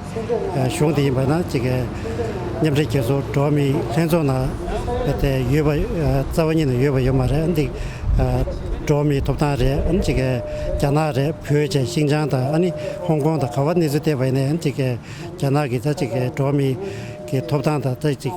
གཞུང་དེ་ཡིན་པ་ན་ཅིག་མཉམ་འབྲེལ་རྒྱལ་ཚོགས་འགྲོ་བ་མིའི་ལྷན་ཚོགས་ནང་དེ་ཡོད་པ། རྩ་བ་ཉིད་ནས་ཡོད་པ་ཡོད་མ་རེད། ཨ་ནི་འདི་འགྲོ་བ་མིའི་ཐོབ་ཐང་རེད། ཨ་ནི་ཅིག་རྒྱ་ནག་རེད། བོད་བཅས་ཤིན་ཅང་དང་ཨ་ནི་ཧོང་ཀོང་དང་ག་བ་གནས་ཚུལ་བལྟས་པ་ཡིན་ན། ཨ་ནི་ཅིག་རྒྱ་ནག་གི་ད་ཅིག་འགྲོ་བ་མིའི་གི་ཐོབ་ཐང་དང་ད་ཅིག་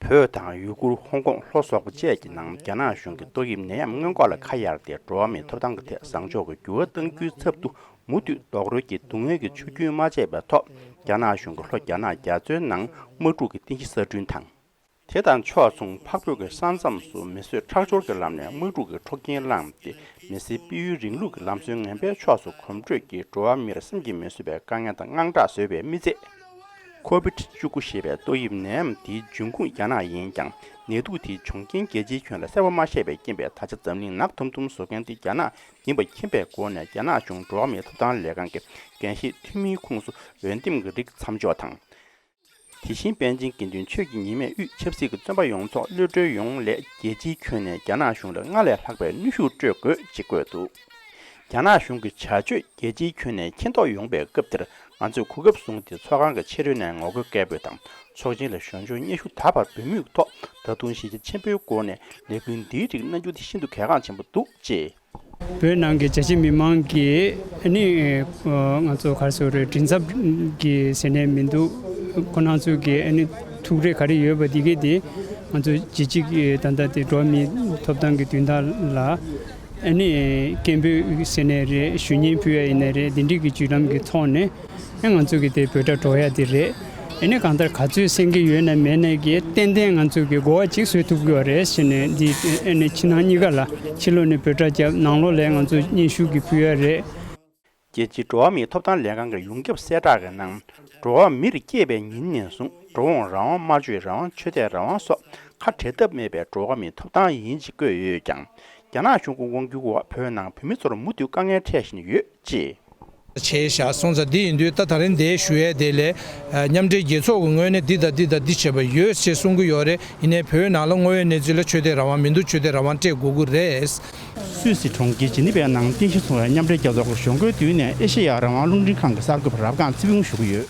བོད་དང་ཡུ་གུར། ཧོང་ཀོང་ལྷོ་སོག་པོ་བཅས་ཀྱི་ནང་རྒྱ་ནག་གཞུང་གིས་ཏོག་དབྱིབས་ནད་ཡམས་སྔོན་འགོག་ལ་ཁ་གཡར་ཏེ། འགྲོ་བ་མིའི་ཐོབ་ཐང་གི་ཐད་བཟང་ཕྱོགས་ཀྱི་འགྱུར་བ་གཏང་རྒྱུའི་ཚབ་ཏུ། མུ་མཐུད་རྡོག་རོལ་གྱི་སྡུག་བསྔལ་གྱི་ཆུ་རྒྱུན་མ་ཆད་པའི་ཐོག་རྒྱ་ནག་གཞུང་གིས་ལྷོ་རྒྱ་ནག་རྒྱ་མཚོའི་ནང་དམག་འཁྲུག་གི་རྟེན་གཞི་གསར་སྐྲུན་དང་། དེ་དང་ཕྱོགས་མཚུངས་འཕགས་བོད་ཀྱི་ས་མཚམས་སུ་མེ་གསོད་ཁྲག་སྦྱོར་གྱི་ལམ་ནས་དམག་འཁྲུག་གི་འཕྲོག་རྐྱེན་བསླངས་ཏེ། མི་སེར་སྤེལ་ཡུལ་རིང་ལུགས་ཀྱི་ལམ་སྲོལ་ངན་པའི་ཕྱོགས་སུ་གོམ་བགྲོད་ཀྱིས་འགྲོ་བ་མིར་བསམ་གྱིས་མི་བཟོད་པའི་དཀའ་ངལ་དང་དངངས་སྐྲག་བཟོས་པའི་མི་ཚད། ཁོ་བིད་བཅུ་དགུ་ཞེས་པའི་ཏོག་དབྱིབས་ནད་ཡམས་དེའི་འབྱུང་ཁུངས་རྒྱ་ནག་ཡིན་ཀྱང་། ནད་དུག་དེའི་འབྱུང་རྐྱེན་རྒྱལ་སྤྱིའི་ཁྱོན་ལ་གསལ་པོ་མ་ཤེས་པའི་རྐྱེན་པས། ད་ཆ་འཛམ་གླིང་ནག་དུམ་དུམ་བཟོ་མཁན་དེ་རྒྱ་ནག་ཡིན་པ་མཁྱེན་པའི་སྒོ་ནས། རྒྱ་ནག་གཞུང་འགྲོ་བ་མིའི་ཐོབ་ཐང་ལས་ཁང་གི་འགན་བཞེས་འཐུས་མིའི་ཁོངས་སུ་འོས་འདེམས་ཀྱི་རིགས་མཚམས་འཇོག་དང་། དེ་བཞིན་པཎ་ཆེན་དགེ་འདུན་ཆོས་ཀྱི་ཉི་མས་དབུས་ཆབ་སྲིད་ཀྱི་བཙོན་པ་ཡོངས་རྫོགས་གློད་གྲོལ་ཡོང་སླད། རྒྱལ་སྤྱིའི་ཁྱོན་ནས་རྒྱ་ནག་གཞུང་ལ་སྔར་ལས་ལྷག་པའི་གནོན་ཤུགས་སྤྲོད་དགོས་ཅེས་བཀོད་འདུག་རྒྱ་ནག་གཞུང་གི་བྱ་སྤྱོད་རྒྱལ་སྤྱིའི་ཁྱོན་ནས་མཁྱེན་རྟོགས་ཡོང་པའི་སྐབས་དེར། ང་ཚོས་གོ་སྐབས་བཟུང་སྟེ་ཚོགས་ཁང་གི་ཕྱི་རོལ་ནས་ངོ་རྒོལ་སྐད་འབོད་དང་། ཚོགས་ཆེན་ལ་ཞབས་ཞུ་སྙན་ཞུ་ད་བར་འབུལ་མུས་ཐོག་ད་དུང་གཞིས་ཆགས་ཆེན་པོའི་སྒོ་ནས་ལས་འགུལ་འདིའི་རིགས་གནང་རྒྱུ་དེ་ཤིན་ཏུ་གལ་འགངས་ཆེན་པོ་འདུག་ཅེས། བོད་ནང་གི་རྒྱ་ཆེ་མི་མང་གིས་ཨ་ནི་ང་ཚོ་ག་རེ་ཟེར་རེད། མགྲིན་ཚབ་ཀྱི་ཟེར་ནས་མི་འདུག་ཁོ་རང་ཚོ་གི་ཨ་ནི་ཐུགས་རེ་ག་རེ་ཡོད་པ་འདི་གས་དེ་ང་ཚོ་རྒྱལ་སྤྱི་གི་ད་ལྟ་དེ་འགྲོ་བ་མིའི་ཐོབ་ཐང་གི་དོན་དག་ལ་ཨ་ནི་སྐད་འབོད་ཟེར་ནས་རེད། ཞུ་སྙན་ཕུལ་ཡ་ཡིན་ནའི་རེད། འདི་འདྲའི་གི་བརྒྱུད་ལམ་གི་ཐོག་ནས། ཨེ་ང་ཚོ་གི་དེ་འབོད་སྒྲ་སྒྲོག་ཡ་དེ་རེད། ཨེ་ནས་གང་ལྟར་ག་ཚོད་གསན་གྱི་ཡོད་ན་མེད་ན་གི་ཏན་ཏན་ང་ཚོ་གི་གོ་བ་གཅིག་བཟོ་ཐུབ་ཀྱི་ཡོད་རེད་ཟེར་ནས། འདི་ཨེ་ནས་ཕྱི་ནང་གཉིས་ཀ་ལ་ཕྱི་ལོགས་ནས་འབོད་སྒྲ་བརྒྱབ། ནང་ལོགས་ལ་ང་ཚོ་སྙན་ཞུ་གི་ཕུལ་ཡ་རེད། རྒྱལ་སྤྱིའི་འགྲོ་བ་མིའི་ཐོབ་ཐང་ལས་ཁང་གི་ཡོངས་ཁྱབ་གསལ་བསྒྲགས་ཀྱི་ནང་། འགྲོ་བ་མིར་སྐྱེས་པའི་ཉིན་ནས་བཟུང་འགྲོ་འོང་རང་དབང་། སྨྲ་བརྗོད་རང་དབང་། ཆོས་དད་རང་དབང་སོགས་ཁ་བྲལ་ཐབས་མེད་པའི་འགྲོ་བ་མིའི་ཐོབ་ཐང་ཡིན་ཅེས་བཀོད་ཡོད་ཀྱང་། རྒྱ་ནག་གཞུང་གི་དབང་སྒྱུར་འོག་བོད་ནང་བོད་མི་ཚོར་མུ་མཐུད་དཀའ་ངལ་འཕྲད་བཞིན་ཡོད་ཅེས། བྱས་བཞག་སོང་ཙང་། འདི་ཡིན་དུས་ད་ད་རིང་འདིར་ཞུ་ཡས་དེ་ལས། ཨ། མཉམ་འབྲེལ་རྒྱལ་ཚོགས་ཀྱི་ངོས་ནས་འདི་དང་འདི་དང་འདི་བྱས་པ་ཡོད་ཅེས་གསུང་གི་ཡོད་རེད། ཡིན་ནའི་བོད་ནང་ལ་དངོས་ཡོད་གནས་ཚུལ་ལ་ཆོས་དད་རང་དབང་མི་འདུག་ཆོས་དད་རང་དབང་སྤྲད་དགོས་ཀྱི་རེད། སུད་སི་གྲོང་ཁྱེར་ཇི་ནི་ཝའི་ནང་རྟེན་གཞི་བཟུང་བའི་མཉམ་འབྲེལ་རྒྱལ་ཚོགས་ཀྱི་གཞུང་སྒོའི་མདུན་ནས་ཨེ་ཤེ་ཡ་རང་དབང་རླུང་འཕྲིན་ཁང་གི་གསར་འགོད་པ་རབ་སྒང་ཚེ་ཕུན་ཞུ་གི་ཡོད།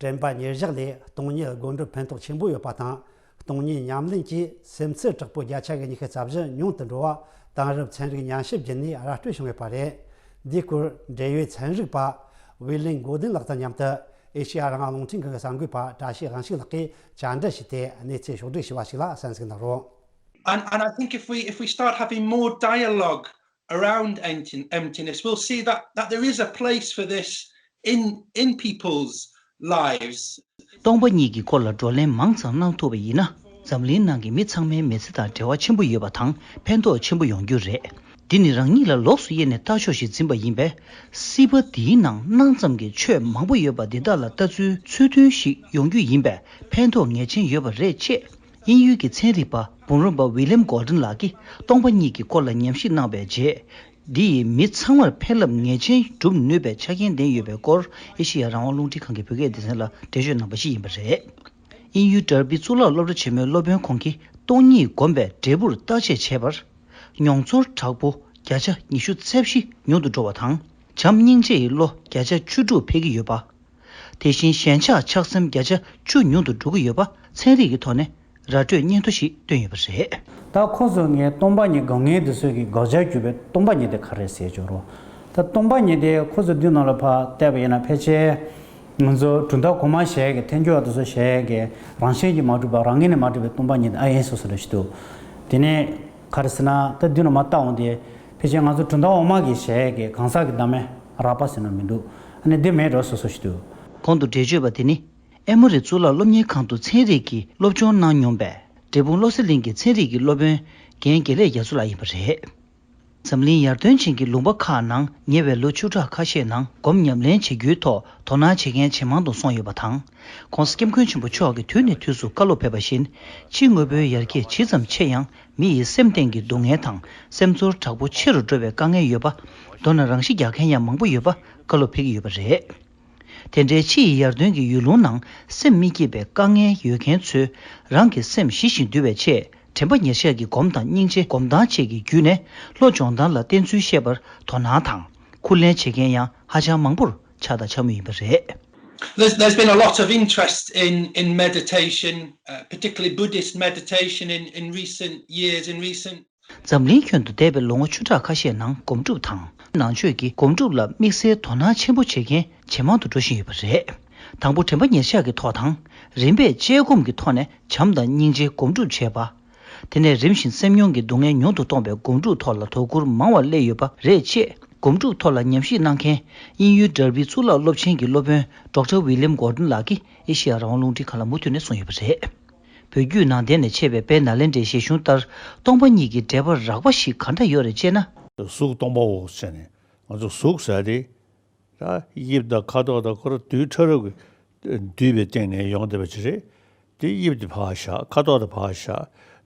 དྲན་པ་ཉེར་བཞག་ལས་སྟོང་ཉིད་སྒོམ་སྒྲུབ་ཕན་ཐོགས་ཆེན་པོ་ཡོད་པ་དང་། སྟོང་ཉིད་ཉམས་ལེན་གྱིས་སེམས་ཚེར་དྲག་པོ་བརྒྱ་ཆ་གི་ཉི་ཤུ་རྩ་བཞི་ཉུང་དུ་འགྲོ་བ། དེང་རབས་ཚན་རིག་ཉམས་ཞིབ་བརྒྱུད་ནས་ར་སྤྲོད་བྱུང་ཡོད་པ་རེད། འདིའི་སྐོར་འབྲེལ་ཡོད་ཚན་རིག་པ་ཝི་ལིན་གོ་ལྡན་ལགས་དང་མཉམ་དུ་ཨེ་ཤེ་ཡ་རང་དབང་རླུང་འཕྲིན་ཁང་གི་གསར་འགོད་པ་བཀྲ་ཤིས་དབང་ཕྱུག་ལགས་ཀྱིས་བཅར་འདྲི་བྱས་ཏེ་གནས་ཚུལ་ཕྱོགས་བསྒྲིགས་ཞུས་པ་ཞིག་ལ་གསན་གཟིགས་གནང་རོགས། And, and I think if we, if we start having more dialogue around empty, emptiness, we'll see that, that there is a place for this in, in people's lives. སྟོང་པ་ཉིད་ཀྱི་སྐོར་ལ་བགྲོ་གླེང་མང་ཙམ་གནང་ཐུབ་པ་ཡིན་ན། འཛམ་གླིང་ནང་གི་མི་ཚང་མའི་མི་ཚེ་དང་འབྲེལ་བ་ཆེན་པོ་ཡོད་པ་དང་ཕན་ཐོགས་ཆེན་པོ་ཡོང་རྒྱུ་རེད། འདི་ནི་རང་ཉིད་ལ་ལོགས་སུ་དབྱེ་ནས་ལྟ་ཕྱོགས་ཤིག་འཛིན་པ་ཡིན་པས། སྲིད་པ་འདིའི་ནང་སྣང་ཙམ་གྱི་ཆོས་མང་པོ་ཡོད་པ་འདི་དག་ལ་ལྟ་ཚུལ་ཚུལ་མཐུན་ཞིག་ཡོང་རྒྱུ་ཡིན་པས་ཕན་ཐོགས་ངེས་ཅན་ཡོད་པ་རེད་ཅེས། དབྱིན་ཡུལ་གྱི་ཚན་རིག་པ་འབུམ་རམས་པ་ཝི་ལིམ་གོ་ལྡན་ལགས་ཀྱིས་སྟོང་པ་ཉིད་ཀྱི་སྐོར་ལ་ཉམས་ཞིབ་གནང་བའི་རྗེས། འདི་ཡིས་མི་ཚང་མར་ཕན་རླབས་ངེས་ཅན་སྒྲུབ་ནུས་པའི་ཆ་རྐྱེན་ལྡན་ཡོད་པའི་སྐོར། ཨེ་ཤེ་ཡ་རང་དབང་རླུང་འཕྲིན་ཁང་གི་བོད་སྐད་སྡེ་ཚན་ལ་འགྲེལ་བརྗོད་གནང་པ་ཞིག་ཡིན་པ་རེད། དབྱིན་ཡུལ་ཌར་བི་གཙུག་ལག་སློབ་གྲྭ་ཆེན་མོའི་སློབ་དཔོན་ཁོང་གིས་སྟོང་ཉིད་སྒོམ་པའི་འབྲས་བུར་བརྟག་དཔྱད་བྱས་པར། མྱོང་ཚོར་དྲག་པོ་བརྒྱ་ཆ་ཉི་ཤུ་རྩ་བཞི་ཉུང་དུ་འགྲོ་བ་དང་། བྱམས་སྙིང་རྗེ་ཡི་བློ་བརྒྱ་ཆ་བཅུ་དྲུག་འཕེལ་གྱི་ཡོད་པ། དེ་བཞིན་ཞེན་ཆགས་ཆགས་སེམས་བརྒྱ་ཆ་བཅུ་ཉུང་དུ་འགྲོ་གི་ཡོད་པ་ཚན་རིག་གི་ཐོག་ནས་ར་སྤྲོད་སྙན་ཐོ་ཞིག་བཏོན་ཡོད་པ་རེད། ད་ཁོ་ཚོ་ངས་སྟོང་པ་ཉིད་སྒོམ་མཁན་དེ་ཚོས་ཀྱི་དགག་བྱ་བརྒྱུད་པའི་སྟོང་པ་ཉིད་དེ་ག་རེ་ཟེར་བྱུང་རོགས། ད་སྟོང་པ་ཉིད་དེ་ཁོ་ཚོ་འདི་ནང་ལ་ཕར་བལྟས་པ་ཡིན་ན། ཕལ་ཆེར་ང་ཚོ་གྲུབ་མཐའ་གོང་མ་བཞག་གི་ཐལ་འགྱུར་བ་དེ་ཚོ་བཞག་གི་རང་བཞིན་གྱིས་མ་གྲུབ་པ། རང་ངོས་ནས་མ་གྲུབ་པའི་སྟོང་པ་ཉིད་དེ་ཨ་ཡིན་སོ་སོ་རེད་ཞུ་འདུག་དེ་ནས་ག་རེ་ཟེར་ན། ད་འདི་ནང་མར་བལྟ་འོང་དེ། ཕལ་ཆེར་ང་ཚོ་གྲུབ་མཐའ་འོག་མ་གི་བཞག་གི་གང་ཟག་གི་བདག་མེད་རགས་པ་ཟེར་ན་མི་འདུག་ཨ་ནི་འདི་མེད་འགྲོ་སོ་སོ་ཞིག་འདུག་གོང་དུ་འགྲེལ་བརྗོད་པ་དེ་ནི་ཨེ་མོ་རི་གཙུག་ལག་སློབ་གཉེར་ཁང་དུ་ཚན་རིག་གི་སློབ་སྦྱོང་གནང་མྱོང་པའི་འབྲས་སྤུངས་བློ་གསལ་གླིང་གི་ཚན་རིག་གི་སློབ་དཔོན་རྒན་དགེ་ལེགས་རྒྱ་མཚོ་ལགས་ཡིན་པ་རེད། འཛམ་གླིང་ཡར་ཐོན་ཅན་གྱི་ལུང་པ་ཁག་ནང་ཉེ་བའི་ལོ་བཅུ་ཕྲག་ཁ་ཤས་ནང་སྒོམ་ཉམས་ལེན་བྱེད་རྒྱུའི་ཐོག་དོ་སྣང་བྱེད་མཁན་ཇེ་མང་དུ་སོང་ཡོད་པ་དང་། ྋགོང་ས་ྋསྐྱབས་མགོན་ཆེན་པོ་མཆོག་གིས་དུས་ནས་དུས་སུ་བཀའ་སློབ་ཕེབས་པ་བཞིན། ཕྱི་དངོས་པོའི་ཡར་རྒྱས་ཇི་ཙམ་ཆེ་ཡང་། མི་ཡི་སེམས་སྟེང་གི་སྡུག་བསྔལ་དང་སེམས་ཚོར་དྲག་པོ་ཆེ་རུ་འགྲོ་བའི་དཀའ་ངལ་ཡོད་པ། མདོར་ན་རང་ཤི་རྒྱག་མཁན་ཡང་མང་པོ་ཡོད་པ་བཀའ་སློབ་ཕེབས་ཀྱི་ཡོད་པ་རེད། དེ་འདྲའི་ཕྱི་ཡི་ཡར་ཐོན་གྱི་ཡུལ་ལུང་ནང་སེམས་མི་སྐྱིད་པའི་དཀའ་ངལ་ཡོད་མཁན་ཚོས་རང་གི་སེམས་ཞི་ཞིང་དུལ་བའི་ཆེད། དྲན་པ་ཉེར་བཞག་གི་སྒོམ་དང་སྙིང་རྗེ་སྒོམ་ཐང་བཅས་ཀྱི་བརྒྱུད་ནས་བློ་སྦྱོང་སྟངས་ལ་བསྟེན་ཚུལ་བཤད་པར་དོ་སྣང་དང་ཁུར་ལེན་བྱེད་མཁན་ཡང་ཧ་ཅང་མང་པོར་ཆགས་དང་ཆགས་མུས་ཡིན་པ་རེད། There's, there's been a lot of interest in, in meditation, uh, particularly Buddhist meditation in, in recent years, in recent འཛམ་གླིང་ཁྱོན་དུ་འདས་པའི་ལོ་ངོ་བཅུ་ཕྲག་ཁ་ཤས་ནང་སྒོམ་སྒྲུབ་དང་། ནང་ཆོས་ཀྱི་སྒོམ་སྒྲུབ་ལ་དམིགས་བསལ་དོ་སྣང་ཆེན་པོ་བྱེད་མཁན་ཇེ་མང་དུ་འགྲོ་བཞིན་ཡོད་པ་རེད། དང་པོ་དྲན་པ་ཉེར་བཞག་གི་ཐོག་དང་། རིམ་པས་དཔྱད་སྒོམ་གྱི་ཐོག་ནས་བྱམས་དང་སྙིང་རྗེ་སྒོམ་སྒྲུབ་བྱས་པ། དེ་ནས་རིམ་བཞིན་སེམས་མྱོང་གི་སྡུག་བསྔལ་ཉུང་དུ་གཏོང་བའི་སྒོམ་སྒྲུབ་ཐོག་ལ་དོ་ཁུར་མང་བ་སླེབས་ཡོད་པ་རེད་ཅེས་ སྒོམ་སྒྲུབ་ཐོག་ལ་ཉམས་ཞིབ་གནང་མཁན་དབྱིན་ཡུལ་ཌར་བི་གཙུག་ལག་སློབ་ཆེན་གྱི་སློབ་དཔོན་ཌོག་ཊར་ཝི་ལིམ་གོར་ཌོན་ལགས་ཀྱིས་ཨེ་ཤེ་ཡ་རང་དབང་རླུང་འཕྲིན་ཁང་ལ་མུ་མཐུད་ནས་གསུངས་ཡོད་པ་རེད། བོད་བརྒྱུད་ནང་བསྟན་ནས་མཆེད་པའི་དཔལ་ནཱ་ལེནྡྲའི་བཞེད་གཞུང་ལྟར་སྟོང་པ་ཉིད་ཀྱི་འགྲེལ་པ་རགས་པ་ཞིག་ག་འདྲ་ཡོད་རེད་ཅེ་ན། གཟུགས་སྟོང་པའོ་ཟེར་ནས་ང་ཚོ་གཟུགས་ཟེར་དེ། ད་དབྱིབས་དང་ཁ་དོག་དང་ཁོ་རང་རྡུལ་ཕྲ་རབ་ཀྱིས་བསྡུས་པའི་སྟེང་ནས་ཡོང་བསྡད་པ་ཅིག་རེད། དེ་དབྱིབས་དེ་ཕར་བཞག་ཁ་དོག་དེ་ཕར་བཞག་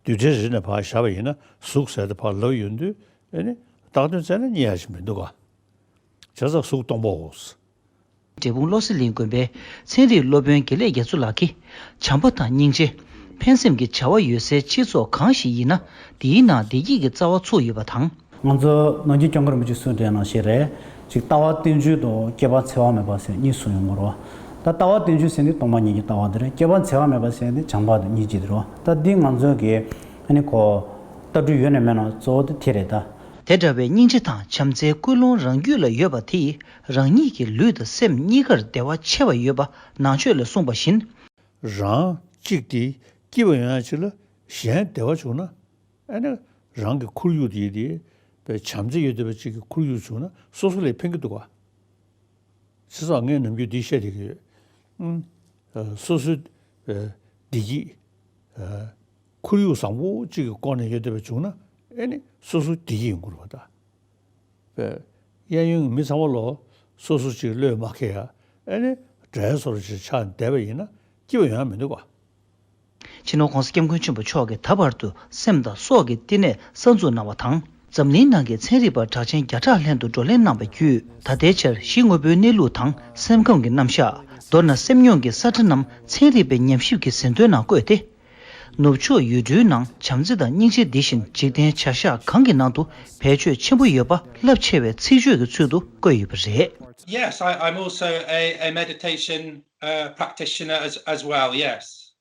རྡུལ་ཕྲན་རེ་རེ་ནས་ཕར་བཞག་པ་ཡིན་ན་གཟུགས་ཟེར་དེ་ཕར་ལབ་ཡོང་དུས་ཨེ་ནི་བཏགས་དོན་བཙལ་ན་རྙེད་ཡ་ཞིག་མི་འདུག་ག་བྱས་ཙང་གཟུགས་སྟོང་པའོ། འབྲས་སྤུངས་བློ་གསལ་གླིང་དགོན་པའི་ཚན་རིག་སློབ་དཔོན་དགེ་ལེགས་རྒྱ་མཚོ་ལགས་ཀྱིས་བྱམས་པ་དང་སྙིང་རྗེ། ཕན་སེམས་ཀྱི་བྱ་བ་ཡོད་སའི་སྤྱི་ཚོགས་གང་ཞིག་ཡིན་ན་དེའི་ནང་བདེ་སྐྱིད་ཀྱི་རྩ་བ་ཚུགས་ཡོད་པ་དང་། ང་ཚོ་ནམ་རྒྱུན་སྐྱབས་མགོན་རིན་པོ་ཆེས་གསུངས་དེ་ནང་བཞིན་རེད། ཅིག་ལྟ་བ་རྟེན་འབྱུང་དང་སྐྱེས་པ་འཚེ་བ་མེད་པ་ཟེར་གཉིས་གསུངས་ཡོང་གི་རེད་བ། ད་ལྟ་བ་རྟེན་འབྱུང་ཟེར་ནི་སྟོང་པ་ཉིད་ཀྱི་ལྟ་བ་དེ་རེད། སྐྱེས་པ་འཚེ་བ་མེད་པ་ཟེར་ནི་བྱམས་པ་དང་སྙིང་རྗེ་དེ་རེད་བ། ད་འདི་ང་ཚོ་གི་ཨ་ནི་ཁོ་ལྟ་གྲུབ་ཡོད་ནས་མེད་ན་གཙོ་བོ་དེ་དེ་རེད་ད། དེ་འདྲ་བའི་སྙིང་རྗེ་དང་བྱམས་བརྩེའི་ཀུན་སློང་རང་རྒྱུད་ལ་ཡོད་པ་དེས་རང་ཉིད་ཀྱི་ལུས་དང་སེམས་གཉིས་ཀར་བདེ་བ་ཆེ་བ་ཡོད་པ་ནང་ཆོས་ལས་གསུངས་པ་བཞིན། རང་གཅིག་དེ་སྐྱིད་པ་ཡོང་ཡ་ཅིག་ལ་གཞན་བདེ་བ་བྱུང་ན། ཨ་ནི་རང་གི་ཁོར་ཡུག་དེ་དེ་བྱམས་བརྩེ་ཡོད་བསྡད་པ་ཅིག་གི་ཁོར་ཡུག་བྱུང་ན་སོ་སོ་ལ་ཕན་གྱི་འདུག་ག་བྱས་ཙང་ངས་ནམ་རྒྱུན་འདི་བཤད་བསྡད་ཀྱི་ཡོད། ཨུམ། ཨ། སོ་སོའི་ཨ་བདེ་སྐྱིད། ཨ། ཁོར་ཡུག་བཟང་པོ་གཅིག་གི་སྒོ་ནས་ཡོད་བསྡད་པ་བྱུང་ན་ཨེ་ནི་སོ་སོ་བདེ་སྐྱིད་ཡོང་གི་རེད་པ་ད། པས། གཡས་གཡོན་གྱི་མི་ཚང་མ་ལོ་སོ་སོ་གཅིག་བློས་མ་འཁེལ་ཡ་ཨེ་ནི་དགྲ་བོ་ཅིག་ཆགས་བསྡད་པ་ཡིན་ན་སྐྱིད་པ་ཡོང་ཡ་མི་འདུག་ག་སྤྱི་ནོར་༸གོང་ས་༸སྐྱབས་མགོན་ཆེན་པོ་མཆོག་གིས་ད་བར་དུ་སེམས་དང་སྲོག་གི་བསྟི་གནས་གསར་འཛུགས་གནང་བ་དང་། འཛམ་གླིང་ནང་གི་ཚན་རིག་པ་གྲགས་ཅན་བརྒྱ་ཕྲག་ལྷན་དུ་བགྲོ་གླེང་གནང་བ་བརྒྱུད། ད་ལྟའི་ཆར་གཞི་དངོས་པོའི་གནས་ལུགས་དང་སེམས་ཁམས་ཀྱི་རྣམ་གཞག་མདོར་ན་སེམས་མྱོང་གི་ས་ཁྲ་རྣམས་ཚན་རིག་པའི་ཉམས་ཞིབ་ཀྱི་ཟིན་ཐོའི་ནང་བཀོད་དེ། ནུབ་ཕྱོགས་ཡུལ་གྲུའི་ནང་བྱམས་བརྩེ་དང་སྙིང་རྗེ་འདི་བཞིན་འཇིག་རྟེན་བྱ་གཞག་གང་གི་ནང་དུ་བེད་སྤྱོད་ཆེན་པོ་ཡོད་པ་རླབས་ཆེ་བའི་ཚིག་བརྗོད་ཀྱི་ཚུལ་དུ་བཀོད་ཡོད་པ་རེད། Yes, I, I'm also a, a meditation uh, practitioner as, as well, yes.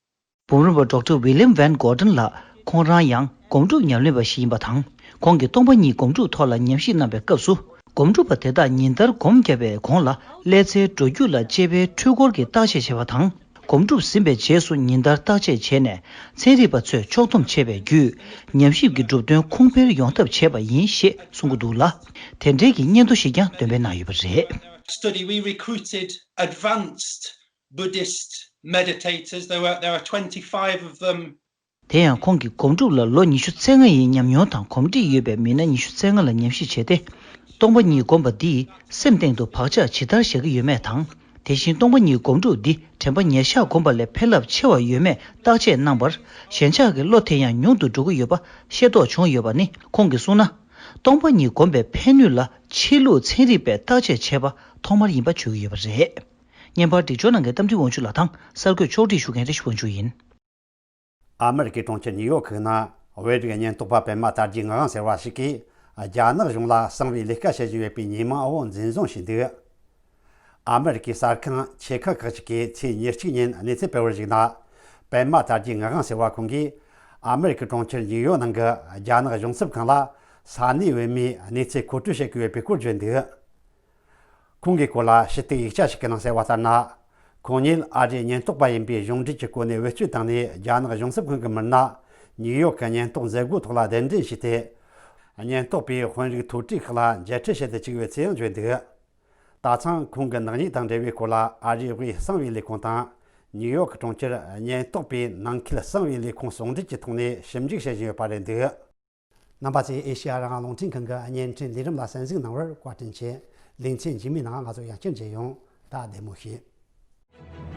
འབུམ་རམས་པ་ཌོག་ཊར་ཝི་ལིམ་ཝན་གོར་ཌོན་ལགས་ཁོང་རང་ཡང་སྒོམ་སྒྲུབ་ཉམས་ལེན་པ་ཞིག་ཡིན་པ་དང་། ཁོང་གིས་སྟོང་པ་ཉིད་སྒོམ་སྒྲུབ་ཐོག་ལ་ཉམས་ཞིབ་གནང་བའི་སྐབས་སུ། སྒོམ་སྒྲུབ་པ་དེ་དག་ཉིན་ལྟར་སྒོམ་བརྒྱབ་པའི་གོང་ལ་ཀླད་རྩའི་འགྲོ་རྒྱུག་ལ་དཔྱད་པའི་འཕྲུལ་འཁོར་གྱི་བརྟག་དཔྱད་བྱས་པ་དང་། སྒོམ་སྒྲུབ་ཟིན་པའི་རྗེས་སུ་ཉིན་ལྟར་བརྟག་དཔྱད་བྱས་ནས་ཚན་རིག་པ་ཚོས་ཕྱོགས་བསྡོམས་བྱས་པའི་བརྒྱུད། ཉམས་ཞིབ་ཀྱི་གྲུབ་དོན་གོང་འཕེལ་ཡོང་ཐབས་བྱས་པ་ཡིན་ཞེས་གསུང་གི་འདུག་ལ། དེ་འབྲེལ་གྱི་སྙན་ཐོ་ཞིག་ཀྱང་འདོན་སྤེལ་གནང་ཡོད་པ་རེད། Study, we recruited advanced Buddhist meditators. There were, there are twenty-five of them. དེ་ཡང་ཁོང་གིས་སྒོམ་སྒྲུབ་ལ་ལོ་ཉི་ཤུ་རྩ་ལྔ་ཡི་ཉམས་མྱོང་དང་གོམས་འདྲིས་ཡོད་པའི་མི་སྣ་ཉི་ཤུ་རྩ་ལྔ་ལ་ཉམས་ཞིབ་བྱས་ཏེ། སྟོང་པ་ཉིད་སྒོམ་པ་འདིས་སེམས་སྟེང་དུ་བག་ཆགས་ཇི་ལྟར་བཞག་གི་ཡོད་མེད་དང་། དེ་བཞིན་སྟོང་པ་ཉིད་སྒོམ་སྒྲུབ་འདི་དྲན་པ་ཉེར་བཞག་སྒོམ་པ་ལས་ཕན་རླབས་ཆེ་བ་ཡོད་མེད་བརྟག་དཔྱད་གནང་བར། ཞེན་ཆགས་ཀྱི་བློ་དེ་ཡང་ཉུང་དུ་འགྲོ་གི་ཡོད་པ་ཤེས་རྟོགས་བྱུང་ཡོད་པ་ནི། ཁོང་གིས་གསུངས་ན། སྟོང་པ་ཉིད་སྒོམ་པའི་ཕན་ནུས་ལ་ཕྱི་ལུགས་ཚན་རིག་པས་བརྟག་དཔྱད་བྱས་པ་ཐོག་མར་ཡིན་པ་བརྗོད་ཀྱི་ཡོད་པ་རེད། བརྙན་པར་སྒྲིག་སྦྱོར་གནང་མཁན་རྟ་མགྲིན་དབང་ཕྱུག་ལགས་དང་གསར་འགོད་ཕྱོགས་སྒྲིག་ཞུ་མཁན་བཀྲ་ཤིས་དབང་ཕྱུག་ཡིན། ཨ་མེ་རི་ཀའི་གྲོང་ཁྱེར་ཉིའུ་ཡོག་ཁུལ་ན་བོད་རིགས་ཉེན་རྟོག་པ་པད་མ་དར་རྒྱས་ངག་དབང་ཟེར་བ་ཞིག་གིས་རྒྱ་ནག་གཞུང་ལ་གསང་བའི་ལས་ཀ་བྱེད་བཞིན་ཡོད་པའི་ཉེས་མིང་འོག་འཛིན་བཟུང་བྱས་འདུག་ཨ་མེ་རི་ཀའི་གསར་ཁང་ཆེ་ཁག་ཁག་ཅིག་གིས་ཚེས་ཉེར་གཅིག་ཉིན་གནས་ཚུལ་སྤེལ་བར་གཞིགས་ན། པད་མ་དར་རྒྱས་ངག་དབང་ཟེར་བ་ཁོང་གིས་ཨ་མེ་རི་ཀའི་གྲོང་ཁྱེར་ཉིའུ་ཡོག་ནང་གི་རྒྱ་ནག་གཞུང་ཚབ་ཁང་ལ་ས་གནས་བོད་མིའི་གནས་ཚུལ་མཁོ་སྤྲོད་བྱེད་དགོས་ཡོད་པའི་སྐོར་བརྗོད་འདུག་ཁོང་གིས་སྐོར་ལ་ཞུ་གཏུག་ཡིག་ཆ་ཞིག་གི་ནང་གསལ་བ་ལྟར་ན། ཁོང་ཉིད་ཨ་རིའི་ཉེན་རྟོག་པ་ཡིན་པའི་གཞུང་འབྲེལ་གྱི་གོ་གནས་བེད་སྤྱོད་བཏང་ནས་རྒྱ་ནག་གཞུང་ཚབ་ཁང་གི་མི་སྣ་ཉིའུ་ཡོག་གི་ཉེན་རྟོག་མཛད་སྒོ་ཐོག་ལ་གདན་འདྲེན་བྱས་ཏེ། ཉེན་རྟོག་པས་དཔོན་རིགས་མཐོ་གྲས་ཁག་ལ་མཇལ་འཕྲད་བྱེད་དུ་བཅུག་ཡོད་ཚུལ་ཡང་བརྗོད་འདུག་ད་ཐེངས་ཁོང་གི་ནག་ཉེས་དང་འབྲེལ་བའི་སྐོར་ལ་ཨ་རིའི་དབུས་གསང་བའི་ལས་ཁུངས་དང་། ཉིའུ་ཡོག་གི་གྲོང་ཁྱེར་ཉེན་རྟོག་པའི་ནང་ཁུལ་གསང་བའི་ལས་ཁུངས་ཟུང་འབྲེལ་གྱི་ཐོག་ནས་ཞིབ་འཇུག་བྱེད་བཞིན་ཡོད་པ་རེད་འདུག་རྣམ་པ་ཚོས་ཨེ་ཤེ་ཡ་རང་དབང་རླུང་འཕྲིན་ཁང་གི་བརྙན་འཕྲིན་ལས་རིམ་ལ་གསན་གཟིགས་གནང་བར་བཀའ་དྲིན་ཆེ། ལེ་ཚན་རྗེས་མའི་ནང་ང་ཚོ་ཡང་བསྐྱར་མཇལ་ཡོང་། ད་བདེ་མོ་བྱོས།